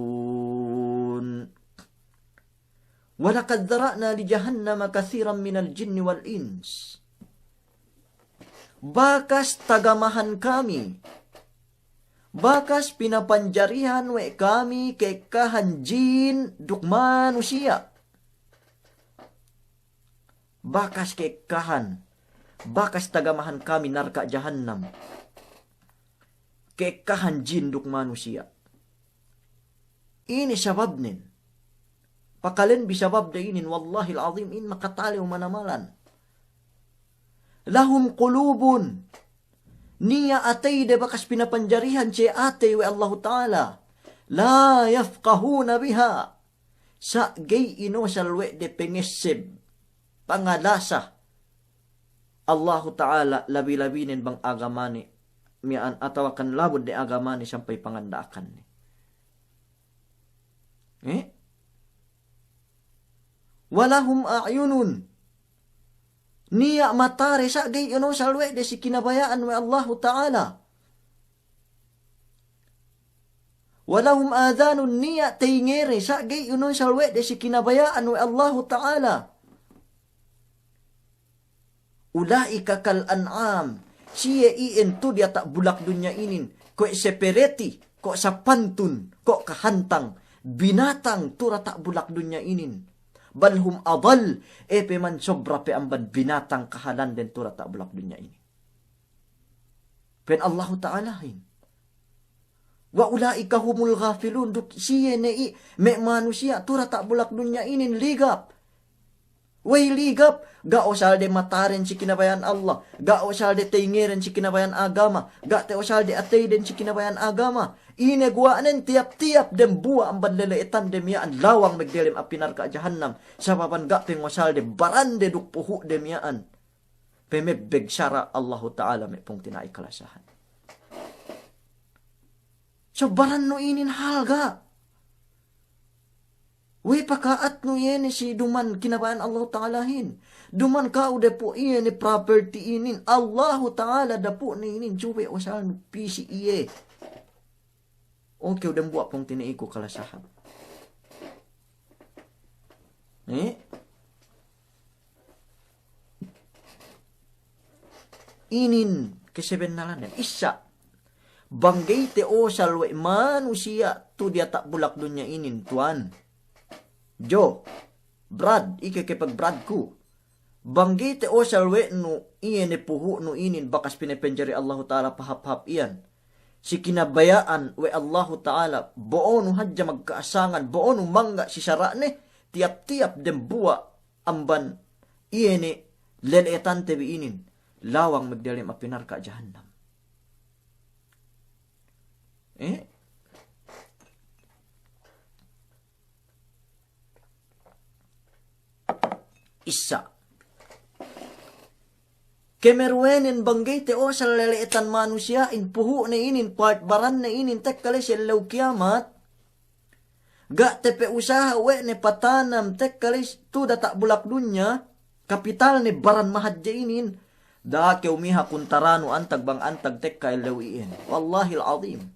ولقد ذرأنا لجهنم كثيرا من الجن والإنس. Bakas tagamahan kami, bakas pinapanjarihan we' kami ke'ekkahan jin duk manusiya'. Bakas ke'ekkahan, bakas tagamahan kami narka' jahannam, ke'ekkahan jin duk manusiya'. Ine sababnen? Pakalen bi sababde inin, wallahil azim, in makatalew manamalan. لهم قلوب, niya' ateyde bakas pinapanjarihan siye atey we' Allahu Ta'ala. لا يفقهون بها, sa' ga'i inosal we' de pengesseb, pangalasa Allahu Ta'ala, labi-labinen bang agamane miya'an atawakan labud ne agamane sampay panganda'akanne. Eh? ولهم أعين, niya' matade sa' ga'i inosal we' de si kinabaya'an we' Allahu Ta'ala. ولهم آذان, niya' teyingede sa' ga'i inosal we' de si kinabaya'an we' Allahu Ta'ala. أولئك كالأنعام, siye iyan tu diyata' bulak dunya inin, kuwe' sepereti, kuwe' sapantun, kuwe' kahantang binatang tu diyata' bulak dunya inin. بل هم أضل, e pe man sobra pe amban binatang kahalanden tu diyata' bulak dunya inin. Pa'in Allahu Ta'alahin, وأولئك هم الغافلون, duk siye ne i' me' manusiya' tu diyata' bulak dunya inin ligap. Wey ligap, ga' osal de mataden si kinabaya'an Allah, ga' osal de teyingeden si kinabaya'an agama, ga' te osal de ateyden si kinabaya'an agama. Ine guwa'nen? Tiyap-tiyap dembuwa' amban lele'etande miya'an lawang magdelem api narka' jahannam, sababan ga' pe ngosal de barande duk puhu'de miya'an. Pemebbeg sara' Allahu Ta'ala me' pungtina'i kalasahan. Sobbarannu inin halga'. Wey paka'atnu iye ne si duman kinabaya'an Allahu Ta'alahin. Duman ka'u dapu' iye ne property inin. Allahu Ta'ala dapu'ne inin, subey osalnu pī si iye. Oke, u dembuwa' pungtina'iku kalasahan. Eh? Inin kesebennalan issa'. Bang ga'i te osal we' manusiya' tu diyata' bulak dunya inin, tuwan. Jo, Brad, ike kepag-Brad ku. Bang ga'i te osal we' nu iye ne puhu'nu inin bakas pinapanjari Allahu Ta'ala pahāp-hāp iyan si kinabaya'an we' Allahu Ta'ala, bo'onu hadja magka'asangan, bo'onu mangga' si sara'ne, tiyap-tiyap dembuwa' amban iye ne lele'etante bi inin, lawang magdelem api narka' jahannam. Eh? Issa'. Kemeruwenen bang ga'i te osal lele'etan manusiya'in puhu'ne inin, part baranne inin, tekka la'i si ellew kiyamat, ga' te pe usaha we' ne patanam tekka la'i tu diyata' bulak dunya, kapitalne baran mahadje inin, da'a kew miha kuntaranu antag bang antag tekka ellew iyan. Wallahil azim.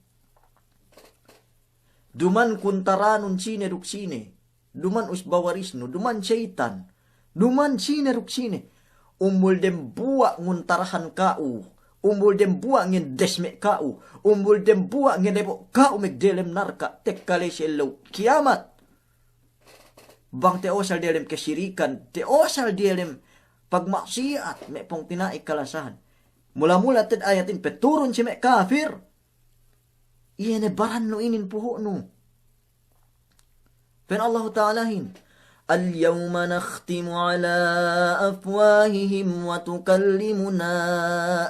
Duman kuntaranun sine duk sine, duman usba-warisnu, duman seyitan, duman sine duk sine. Umbul dembuwa' nguntarahan ka'u, umbul dembuwa' ngendes me' ka'u, umbul dembuwa' ngelebo' ka'u magdelem narka' tekka la'i si ellew kiyamat. Bang te osal diyalem kesirikan, te osal diyalem pagma'siyat, me' pungtina'i kalasahan. Mula-mula te'ed ayatin peturun si me' kafir. Iye ne barannu inin puhu'nu. Pa'in Allahu Ta'alahin, اليوم نختم على أفواههم وتكلمنا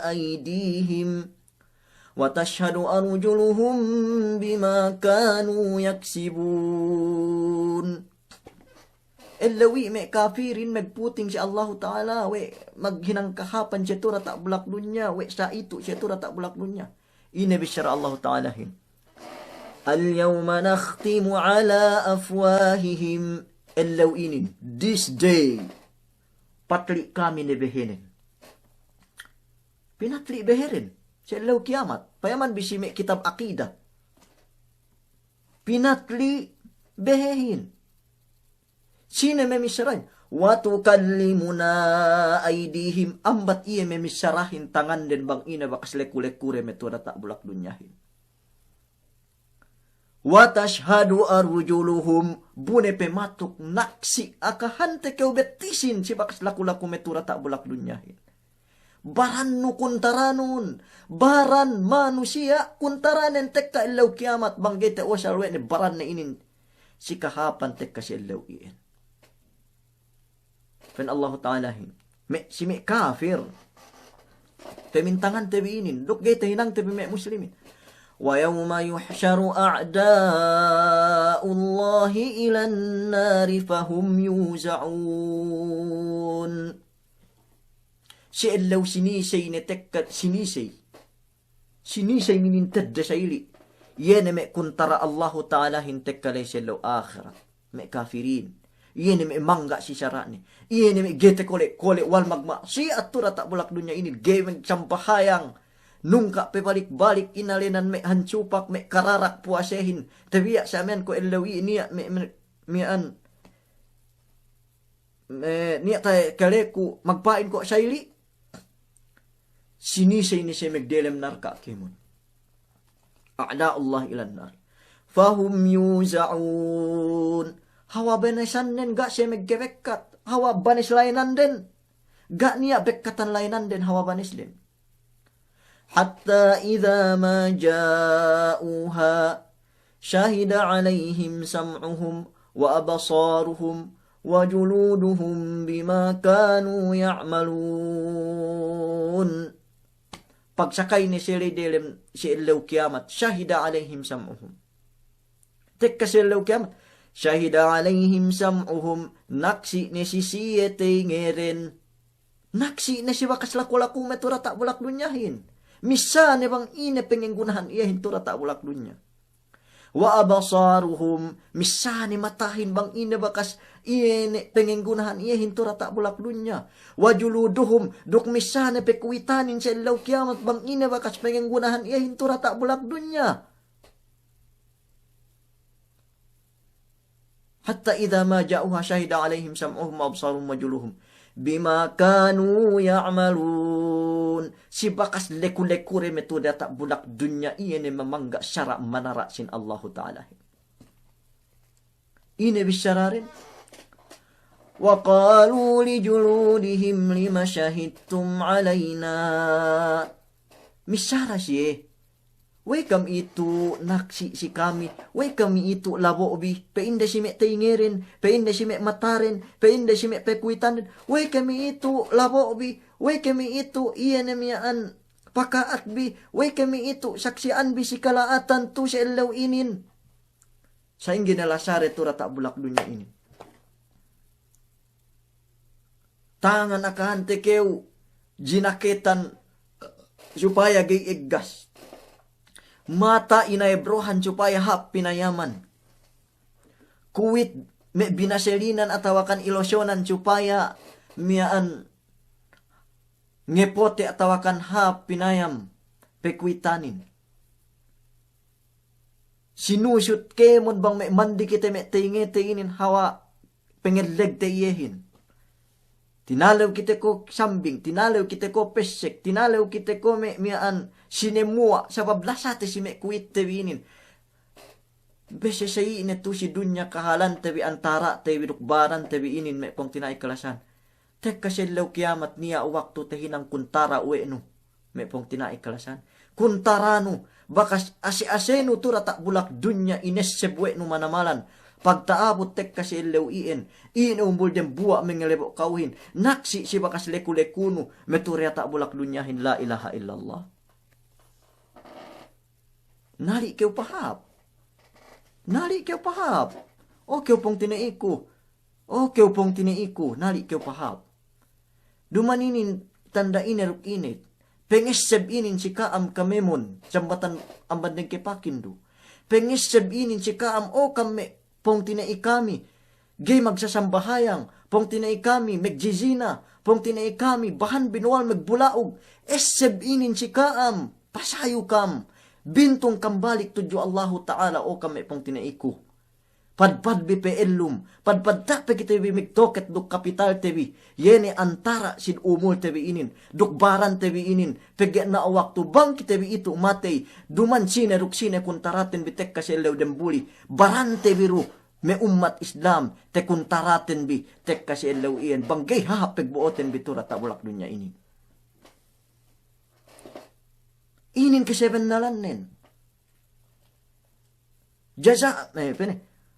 أيديهم وتشهد أرجلهم بما كانوا يكسبون. Ellew i' me' kafirin magputing si Allahu Ta'ala we' maghinang kahāpan siye tu diyata' bulak dunya, we' sa'itu' siye tu diyata' bulak dunya. Ine bissara Allahu Ta'alahin? اليوم نختم على أفواههم. Ellew inin, this day, patli' kami ne behenen. Pinatli' beheren. Si ellew kiyamat. Payaman bi si me' kitab akida. Pinatli' behehin. Sine memissarahin? "Wa tukallimuna aydihim." Ambat iye memissarahin tanganden bang ine bakas leku-lekure me' tu'u diyata' bulak dunyahin. "Wa tashhadu arjuluhum." Bu ne pe matuk naksi' akahante kew bettisin si bakas laku-laku me' tu'u diyata' bulak dunyahin. Barannu kuntaranun, baran manusiya' kuntaranen tekka ellew kiyamat bang ga'i ta'usal we' ne baranne inin si kahāpan tekka si ellew iyan. Pa'in Allahu Ta'alahin, me', si me' kafir. Pemintangante bi inin, duk ga'i tahinangte bi me' muslimin. "Wa yawma yuhsharu a'da'ullahi ilan nari fahum yuza'un." Si ellew sinisey ne tekka sinisey. Sinisey minin tedde sa ili'. Iye ne me' kuntara Allahu Ta'alahin tekka la'i si ellew ahirat. Me' kafirin. Iye ne me' mangga' si sara'ne. Iye ne me' ga'i takole'-kole' wal magma'siyat tu'u diyata' bulak dunya inin. Ga'i magsambahayang. Nungka' pe balik-balik inalenan me' hansupak, me' kararak puwasehin. Tabiya' sa miya'an ko' ellew i' niya' me', me', miya'an. Me', niya' takaleku magpa'in ko' sa ili'. Sinisey ne siye magdelem narka' kēmon. A'da'ullahi ilan nar. Fahum yuza'un. Hawal banesannen ga' siye magkebekkat. Hawal banes laenanden. Ga' niya' bekkatan laenanden hawal banesden. Hatta idha ma ja'uha shahida alayhim sam'uhum wa absaruhum wa juluduhum bima kanu ya'malun. Pagsakay ne siye la'i delem si ellew kiyamat, shahida alayhim sam'uhum. Tekka si ellew kiyamat, shahida alayhim sam'uhum, naksi' ne si siye teyngeden. Naksi' ne si bakas laku-laku me' tu'u diyata' bulak dunyahin. Missā ne bang ine pengenggunahan iyehin tu'u diyata' bulak dunya. Wa absaruhum, missā ne matahin bang ine bakas iye ne pengenggunahan iyehin tu'u diyata' bulak dunya. Wa juluduhum, duk missā ne pekuwitanin si ellew kiyamat bang ine bakas pengenggunahan iyehin tu'u diyata' bulak dunya. Hatta idha ma ja'uha shahida alayhim sam'uhum wa absaruhum wa juluduhum bima kanu ya'malun. Si bakas leku-lekure me' tu'u diyata' bulak dunya iye ne mamangga' sara' manara' sin Allahu Ta'ala. Ine bissaraden? Wa qalu li juludihim lima shahidtum alayna. Missara siye. We'ey kam itu' naksi' si kami, we'ey kam itu' labo'bi, pe'inde si me' teyngeden, pe'inde si me' mataden, pe'inde si me' pekuwitanen, we'ey kam itu' labo'bi, we'ey kam itu' iye ne miya'an paka'atbi, we'ey kam itu' saksi'anbi si kala'atan tu'u si ellew inin. Sa'ingge ne lasade tu'u diyata' bulak dunya inin. Tangan akahante kew jinaketan supaya ga'i eggas. Mata inayebrohan supaya hāp pinayaman. Kuwit me' binaselinan atawakan ilosyonan supaya miya'an ngepote' atawakan hāp pinayam pekuwitanin. Sinusut kēmon bang me' mandi kite me' teyngete inin hawal pengellegte iyehin. Tinalew kite ko' sambing, tinalew kite ko' pessek, tinalew kite ko' me' miya'an sinemuwa', sabab lasate si me' kuwitte bi inin. Bese sa'i ne tu'u si dunya kahalante bi antara'te bi duk barante bi inin me' pungtina'i kalasahan. Tekka si ellew kiyamat niya' waktu tahinang kuntara we' nu. Me' pungtina'i kalasahan. Kuntaranu, bakas ase'-ase'nu tu'u diyata' bulak dunya inesseb we' nu manamalan. Pagta'abut tekka si ellew iyan, ine umbul dembuwa' mangalebo' ka'uhin. Naksi' si bakas leku-lekunu, me' tu'u diyata' bulak dunyahin, la ilaha illallah. Nali' kew pahāp. Nali' kew pahāp. O kew pungtina'iku. O kew pungtina'iku, nali' kew pahāp. Duma'in inin tanda' ine duk ine. Pengesseb inin si ka'am kamemon, sambatan amban dengke pakin du. Pengesseb inin si ka'am, o kam me' pungtina'i kami. Ga'i magsasambahayang, pungtina'i kami, magjijina, pungtina'i kami, bahan binuwal magbula'ug. Esseb inin si ka'am. Pasayu kam, bintung kam balik tudju Allahu Ta'ala, o kam me' pungtina'iku. Padpad bi pe ellum, padpad ta' pe kite bi magtoket duk kapitalte bi, iye ne antara' sin umulte bi inin, duk barante bi inin, pegge' na waktu bang kite bi itu matey, duman sine duk sine kuntaraten bi tekka si ellew dembuli, barante bi du, me' ummat Islam, tekuntaraten bi tekka si ellew iyan, bang ga'i hahap pegbo'oten bi tu diyata' bulak dunya inin. Inin kasebennalannen. Jaza-, eh, pene.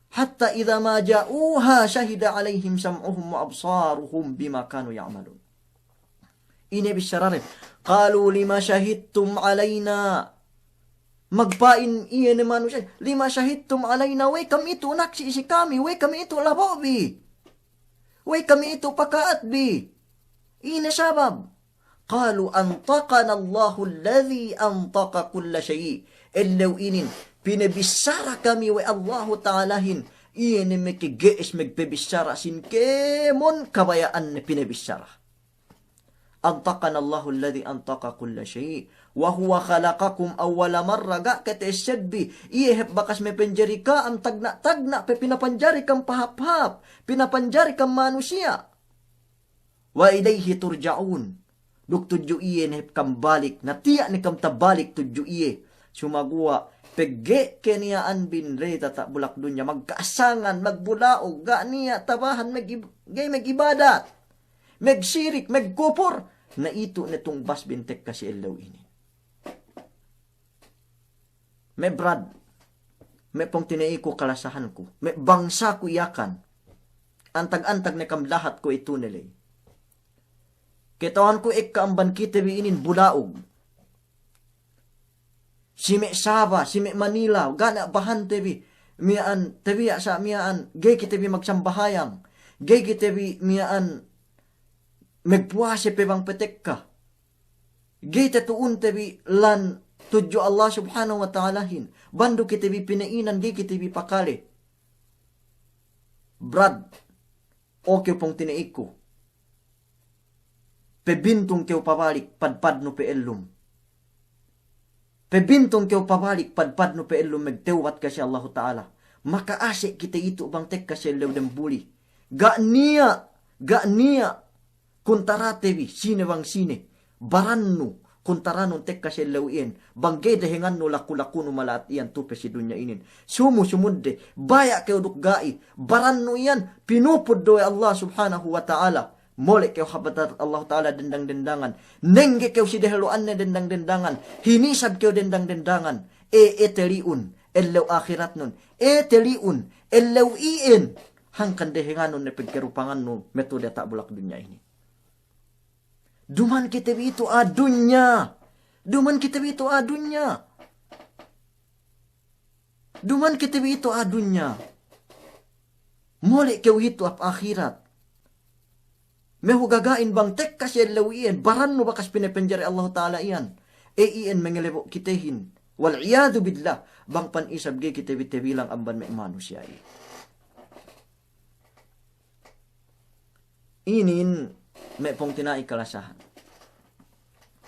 Hatta idza ma ja'uha shahida 'alaihim sam'uhum wa absaruhum bima kanu ya'malun. Ine bissararen. Qalu lima shahidtum 'alaina. Magpa'in iye ne manusiya'. Lima shahidtum 'alaina. We'ey kam itu naksi' si kami. We'ey kam itu labo'bi. We'ey kam itu paka'atbi. Ine sabab. Qalu antaqanallahu alladhi antaqa kulla shay'. Ellew inin, pinabissara kami we' Allahu Ta'alahin, iye ne makage'es magpabissara sin kēmon kabaya'anne pinabissara. Antaqanallahu alladhi antaqa kulla shay', wa huwa khalaqakum awwala marra, ga' kata'essedbi, iye hep bakas mapanjari ka'am tagna'-tagna' pe pinapanjari kam pahāp-hāp, pinapanjari kam manusiya'. Wa ilayhi turja'un. Duk tudju iye ne kam balik, na tiya' ne kam tabalik tudju iye. Sumaguwa' pegge' keniya'an bin re diyata' bulak dunya, magka'asangan, magbula'ug, ga' niya' tabahan, mag-, ga'i magibadat, magsirik, magkupur, na itu ne tungbas bin tekka si ellew inin. Me' brad, me' pungtina'iku kalasahanku, me' bangsaku Yakan. Antag-antag ne kam lahat kuwe'itu ne ley. Kata'uhanku ekka amban kite bi inin bula'ug. Si me' Sabah, si me' Manila, ga' ne bahante bi, miya'an, tabiya' sa' miya'an, ga'i kite bi magsambahayang, ga'i kite bi miya'an magpuwase pe bang patekka. Ga'i tatu'unte bi lan tudju Allah Subhanahu wa Ta'alahin. Bang du kite bi pina'inan, ga'i kite bi pakale. Brad, o kew pungtina'iku. Pabintung kew pabalik, padpadnu pe ellum. Pabintung kew pabalik, padpadnu pe ellum, magtewbat kew si Allahu Ta'ala. Maka'ase' kite itu bang tekka si ellew dembuli. Ga' niya', ga' niya' kuntarate bi, sine bang sine, barannu, kuntaranun tekka si ellew iyan, bang ga'i dehengannu laku-lakunu mala'at iyan tu pe si dunya inin. Sumu-sumudde, baya' kew duk ga'i, barannu iyan, pinupud du we' Allah Subhanahu wa Ta'ala. Mole' kew hadarat Allahu Ta'ala dendang-dendangan. Nengge kew si dehellu'anne dendang-dendangan. Hinisab kew dendang-dendangan. E, e teli'un, ellew ahiratnun. E teli'un, ellew iyan. Hangkan dehenganun ne pagkarupangannu, metu diyata' bulak dunya inin. Duma'in kite bi itu a'a dunya. Duma'in kite bi itu a'a dunya. Duma'in kite bi itu a'a dunya. Mole' kew itu hap ahirat. Mehu gaga'in bang tekka si ellew iyan, barannu bakas pinapanjari Allahu Ta'ala iyan. E iyan mangalebo' kitehin. Wal iyadhu billah, bang pan isab ga'i kite bi tabilang amban me' manusiya' iyan. Inin me' pungtina'i kalasahan.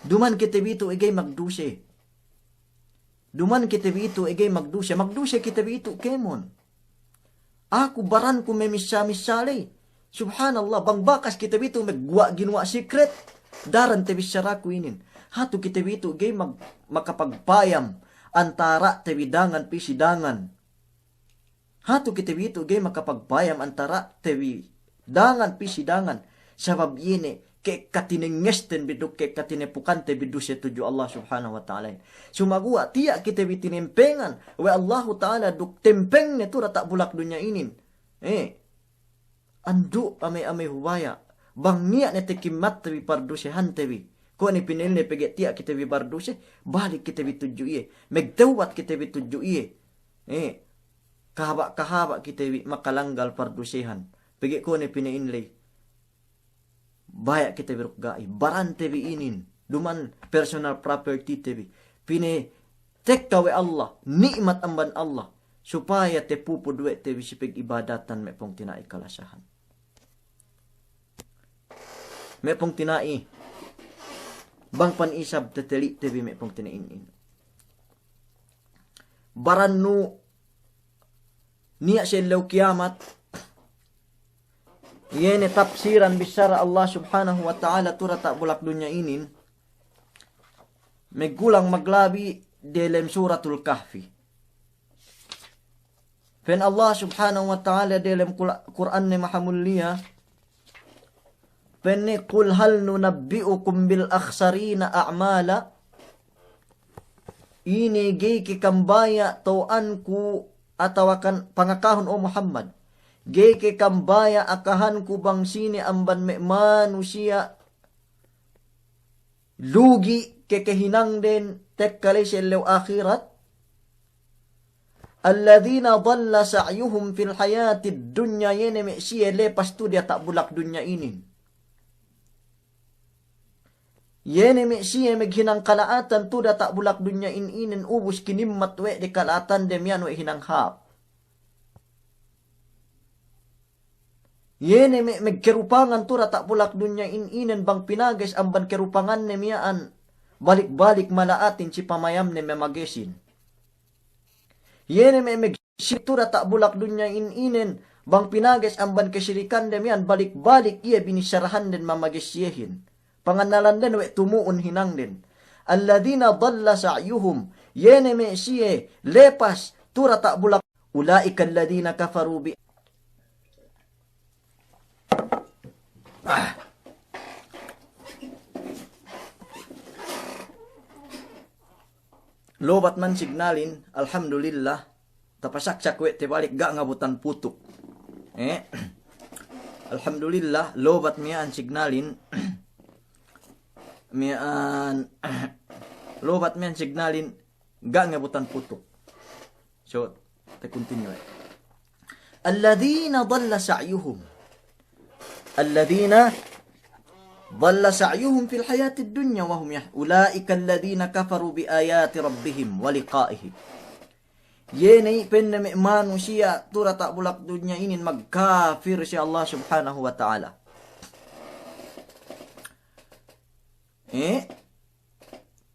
Duma'in kite bi itu ga'i magduse. Duma'in kite bi itu ga'i magduse. Magduse kite bi itu kēmon. Aku baranku mamissa-missa ley. Subhanallah, bang bakas kite bi itu magguwa'-ginuwa' sikret. Daran tabissaraku inin. Hatu kite bi itu ga'i mag-, makapagpayam antara'te bi dangan pī si dangan. Hatu kite bi itu ga'i makapagpayam antara'te bi dangan pī si dangan. Sabab iye ne ke'ekka tinengesten bi duk ke'ekka tinepukante bi duse tudju Allah Subhanahu wa Ta'ala. Sumaguwa' tiya' kite bi tinempengan we' Allahu Ta'ala duk tempengne tu diyata' bulak dunya inin. Eh. Andu' ame'-ame' hubaya', bang niya' ne takimmatte bi pardusehante bi. Kuwe' ne pina'inne pegge' tiya' kite bi barduse, balik kite bi tudju iye. Magtewbat kite bi tudju iye. Eh, kahaba'-kahaba' kite bi makalanggal pardusehan. Pegge' kuwe' ne pina'in ley. Baya' kite bi duk ga'i, barante bi inin, duma'in personal property te bi. Pinatekka we' Allah, ni'mat amban Allah, supaya tapupud we' te bi si pagibadatan me' pungtina'i kalasahan. Me' pungtina'i, Bang pan isab teteli'te bi me' pungtina'in inin. Barannu niya' si ellew kiyamat, iye ne tapsiran bissara Allah Subhanahu wa Ta'ala tu diyata' bulak dunya inin, magkulang maglabi delem Suratul Kahfi. Pa'in Allah Subhanahu wa Ta'ala delem Kul-, Kur'anne mahamulliya, pa'inne, "Qul hal nunabbi'ukum bil akhsarina a'mala?" Ine ga'i ke kam baya' taw'anku atawakan pangakahun, o Muhammad, ga'i ke kam baya' akahanku bang sine amban me' manusiya' lugi' ke kehinangden tekka ley si ellew ahirat. Alladhina dhalla sa'yuhum fil hayatid dunya, iye ne me' siye lepas tu diyata' bulak dunya inin. Iye ne me' siye maghinang kala'atan tu diyata' bulak dunya in-, inin ubus kinimmat we' de kala'atande miya'an we' hinang hāp. Iye ne me', magkerupangan tu diyata' bulak dunya in-, inin bang pinages amban kerupanganne miya'an balik-balik mala'atin si pamayamne mamagesin. Iye ne me', magsirik tu diyata' bulak dunya in-, inin bang pinages amban kesirikande miya'an balik-balik iye binissarahanden mamages iyehin. Pangannalanden we' tumu'un hinangden. Alladhina dhalla sa'yuhum. Iye ne me' siye lepas tu diyata' bulak Ula'ika alladhina kafaru bi-, ah. Lobat man signalin, alhamdulillah, tapasaksak we' te balik ga' ngabutan putuk. Eh? Alhamdulillah, lobat miya'an signalin, miya'an, lobat miya'an signalin, ga' ngabutan putuk. So, ta continue. Alladhina dhalla sa'yuhum. Alladhina dhalla sa'yuhum fil hayatid dunya wa hum yah-, ula'ika alladhina kafaru bi ayati rabbihim wa liqa'ihi. Iye ne pa'inne me' manusiya' tu diyata' bulak dunya inin magkafir si Allah Subhanahu wa Ta'ala. Eh?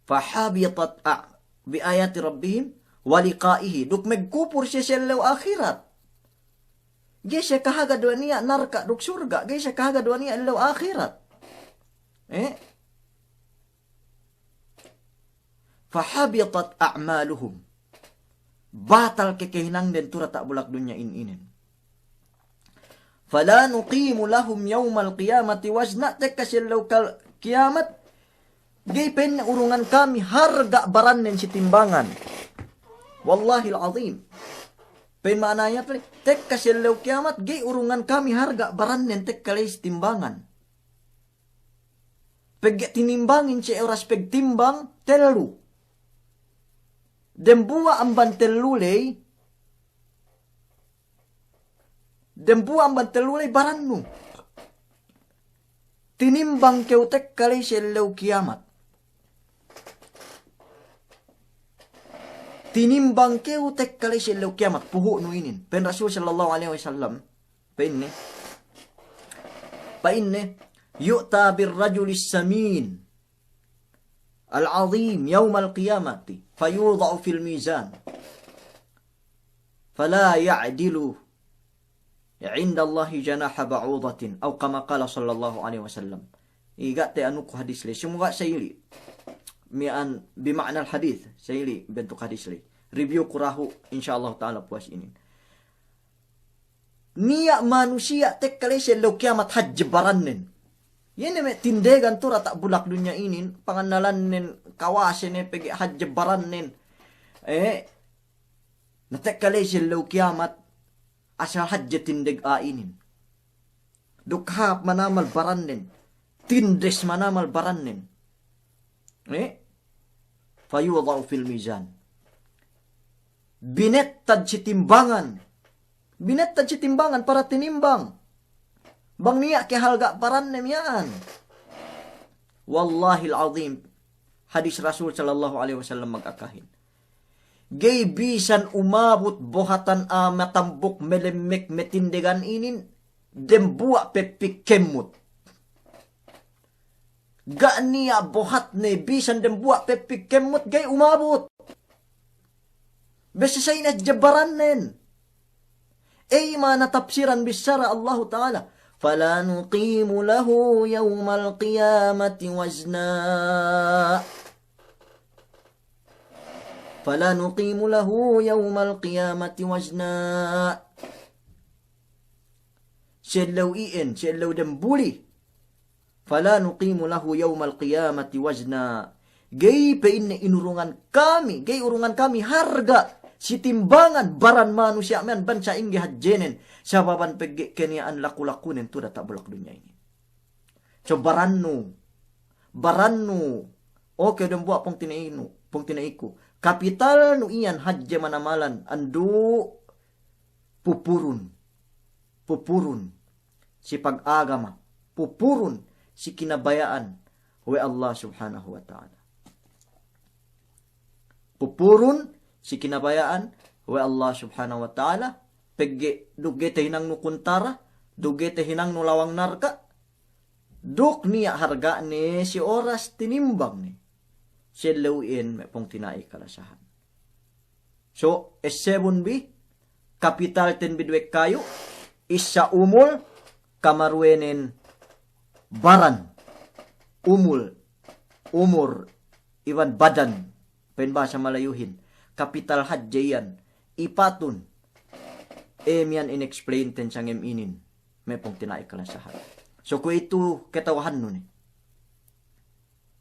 Fahabitat a-, bi ayati rabbihim wa liqa'ihi. Duk magkupur siye si ellew ahirat. Ga'i siye kahagad we' niya' narka' duk surga'. Ga'i siye kahagad we' niya' ellew ahirat. Eh? Fahabitat a'maluhum. Batal ke kehinangden tu diyata' bulak dunya in-, inin. Fala nuqimu lahum yawmal qiyamati wazna, tekka si ellew kal-, kiyamat, ga'i pa'inne urungan kami harga' barannen si timbangan. Wallahil azim. Pa'in ma'anaya pa'in, tekka si ellew kiyamat, ga'i urungan kami harga' barannen tekka ley si timbangan. Pegge' tinimbangin si oras pegtimbang tellu. Dembuwa' amban tellu ley, dembuwa' amban tellu ley barannu. Tinimbang kew tekka ley si ellew kiyamat. Tinimbang kew tekka ley si ellew kiyamat, puhu'nu inin. Pa'in Rasul sallallahu alaihi wasallam, pa'inne, pa'inne, yu'ta bir rajulis samin al-azim yawmal qiyamati, fayuda'u fil mizan, fala ya'dilu indallahi janaha ba'udatin, aw kama qala sallallahu alaihi wasallam. Iga' te anuku hadis ley, sumuga' sa'ili'. Miya'an bima'nal hadis, sa'ili' bentuk hadis ley. Review ku dahu', insya Allah ta'ala puwas inin. Niya' manusiya' tekka ley si ellew kiyamat hadje barannen. Iye ne me' tindegan tu diyata' bulak dunya inin, pangannalannen, kawase ne pegge' hadje barannen. Eh, na tekka ley si ellew kiyamat, asal hadje tindeg a'a inin. Duk hāp manamal barannen, tindes manamal barannen. Eh? Fayuda'u fil mizan. Binettad si timbangan. Binettad si timbangan para tinimbang. Bang niya' ke halga' baranne miya'an. Wallahil azim. Hadis Rasul sallallahu alaihi wasallam magakahin. Ga'i bisan umabut buhatan a'a matambuk melemmek me' tindegan inin, dembuwa' peppik kemmut. Ga' niya' bohatne bisan dembuwa' pepik kemmut ga'i umabut. Bese sa ine hadje barannen. Ey, ma'ana tapsiran bissara Allahu Ta'ala, "Fala nuqimu lahu yawmal qiyamati wazna." "Fala nuqimu lahu yawmal qiyamati wazna." Si ellew iyan, si ellew dembuli. "Fala nuqimu lahu yawmal qiyamati wazna." Ga'i, pa'inne, inurungan kami, ga'i urungan kami harga' si timbangan baran manusiya' miya'an bang sa'ingge hadjenen, sababan pegge' keniya'an laku-lakunen tu'u diyata' bulak dunya inin. So barannu, barannu, oke, dembuwa' pungtina'inu, pungtina'iku. Kapitalnu iyan hadje manamalan, andu' pupurun, pupurun si pagagama, pupurun si kinabaya'an we' Allah Subhanahu wa Ta'ala. Pupurun si kinabaya'an we' Allah Subhanahu wa Ta'ala, pegge' duk ga'i tahinangnu kuntara, duk ga'i tahinangnu lawang narka', duk niya' harga'ne si oras tinimbangne. Si ellew iyan me' pungtina'i kalasahan. So, essebun bi, kapitalten bi duwe kayu', issa umul, kamaruwenen baran, umul, umur, iban badan, pa'in bahasa Malayuhin, kapital hadje iyan, ipatun, e, miya'an in-explainten sangem inin, me' pungtina'i kalasahan. So, kuwe'itu kata'uhannu ne.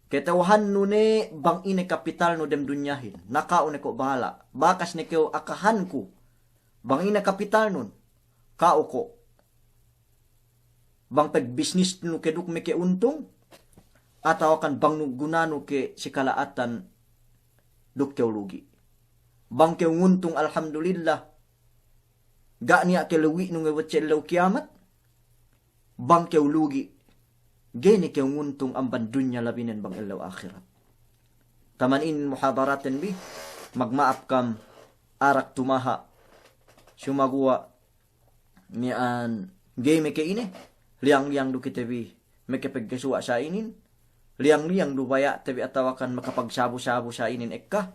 Kata'uhannu ne bang ine kapitalnu dem dunyahin, na ka'u ne ko' bahala', bakas ne kew akahanku, bang ine kapitalnun, ka'u ko'. Bang pagbisnisnu ke duk meke untung, atawakan bang nu gunanu ke si kala'atan duk kew lugi'. Bang kew nguntung, alhamdulillah, ga' niya' ke lugi'nu ngewe' si ellew kiyamat. Bang kew lugi', ga'i ne kew nguntung amban dunya labinen bang ellew ahirat. Taman inin muhadaraten bi, magma'ap kam arak tumaha', sumaguwa' miya'an ga'i meke ine, liyang-liyang du kite bi meke peggesuwa' sa inin, liyang-liyang du baya'te bi atawakan makapagsabu-sabu sa inin ekka,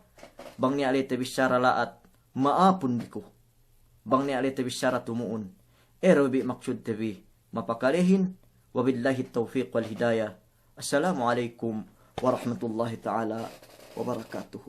bang niya' ley tabissara la'at, ma'apun bi ku. Bang niya' ley tabissara tumu'un, ero bi maksudte bi mapakalehin. Wabillahi tawfiq wal hidayah. Assalamu alaikum warahmatullahi ta'ala wabarakatuh.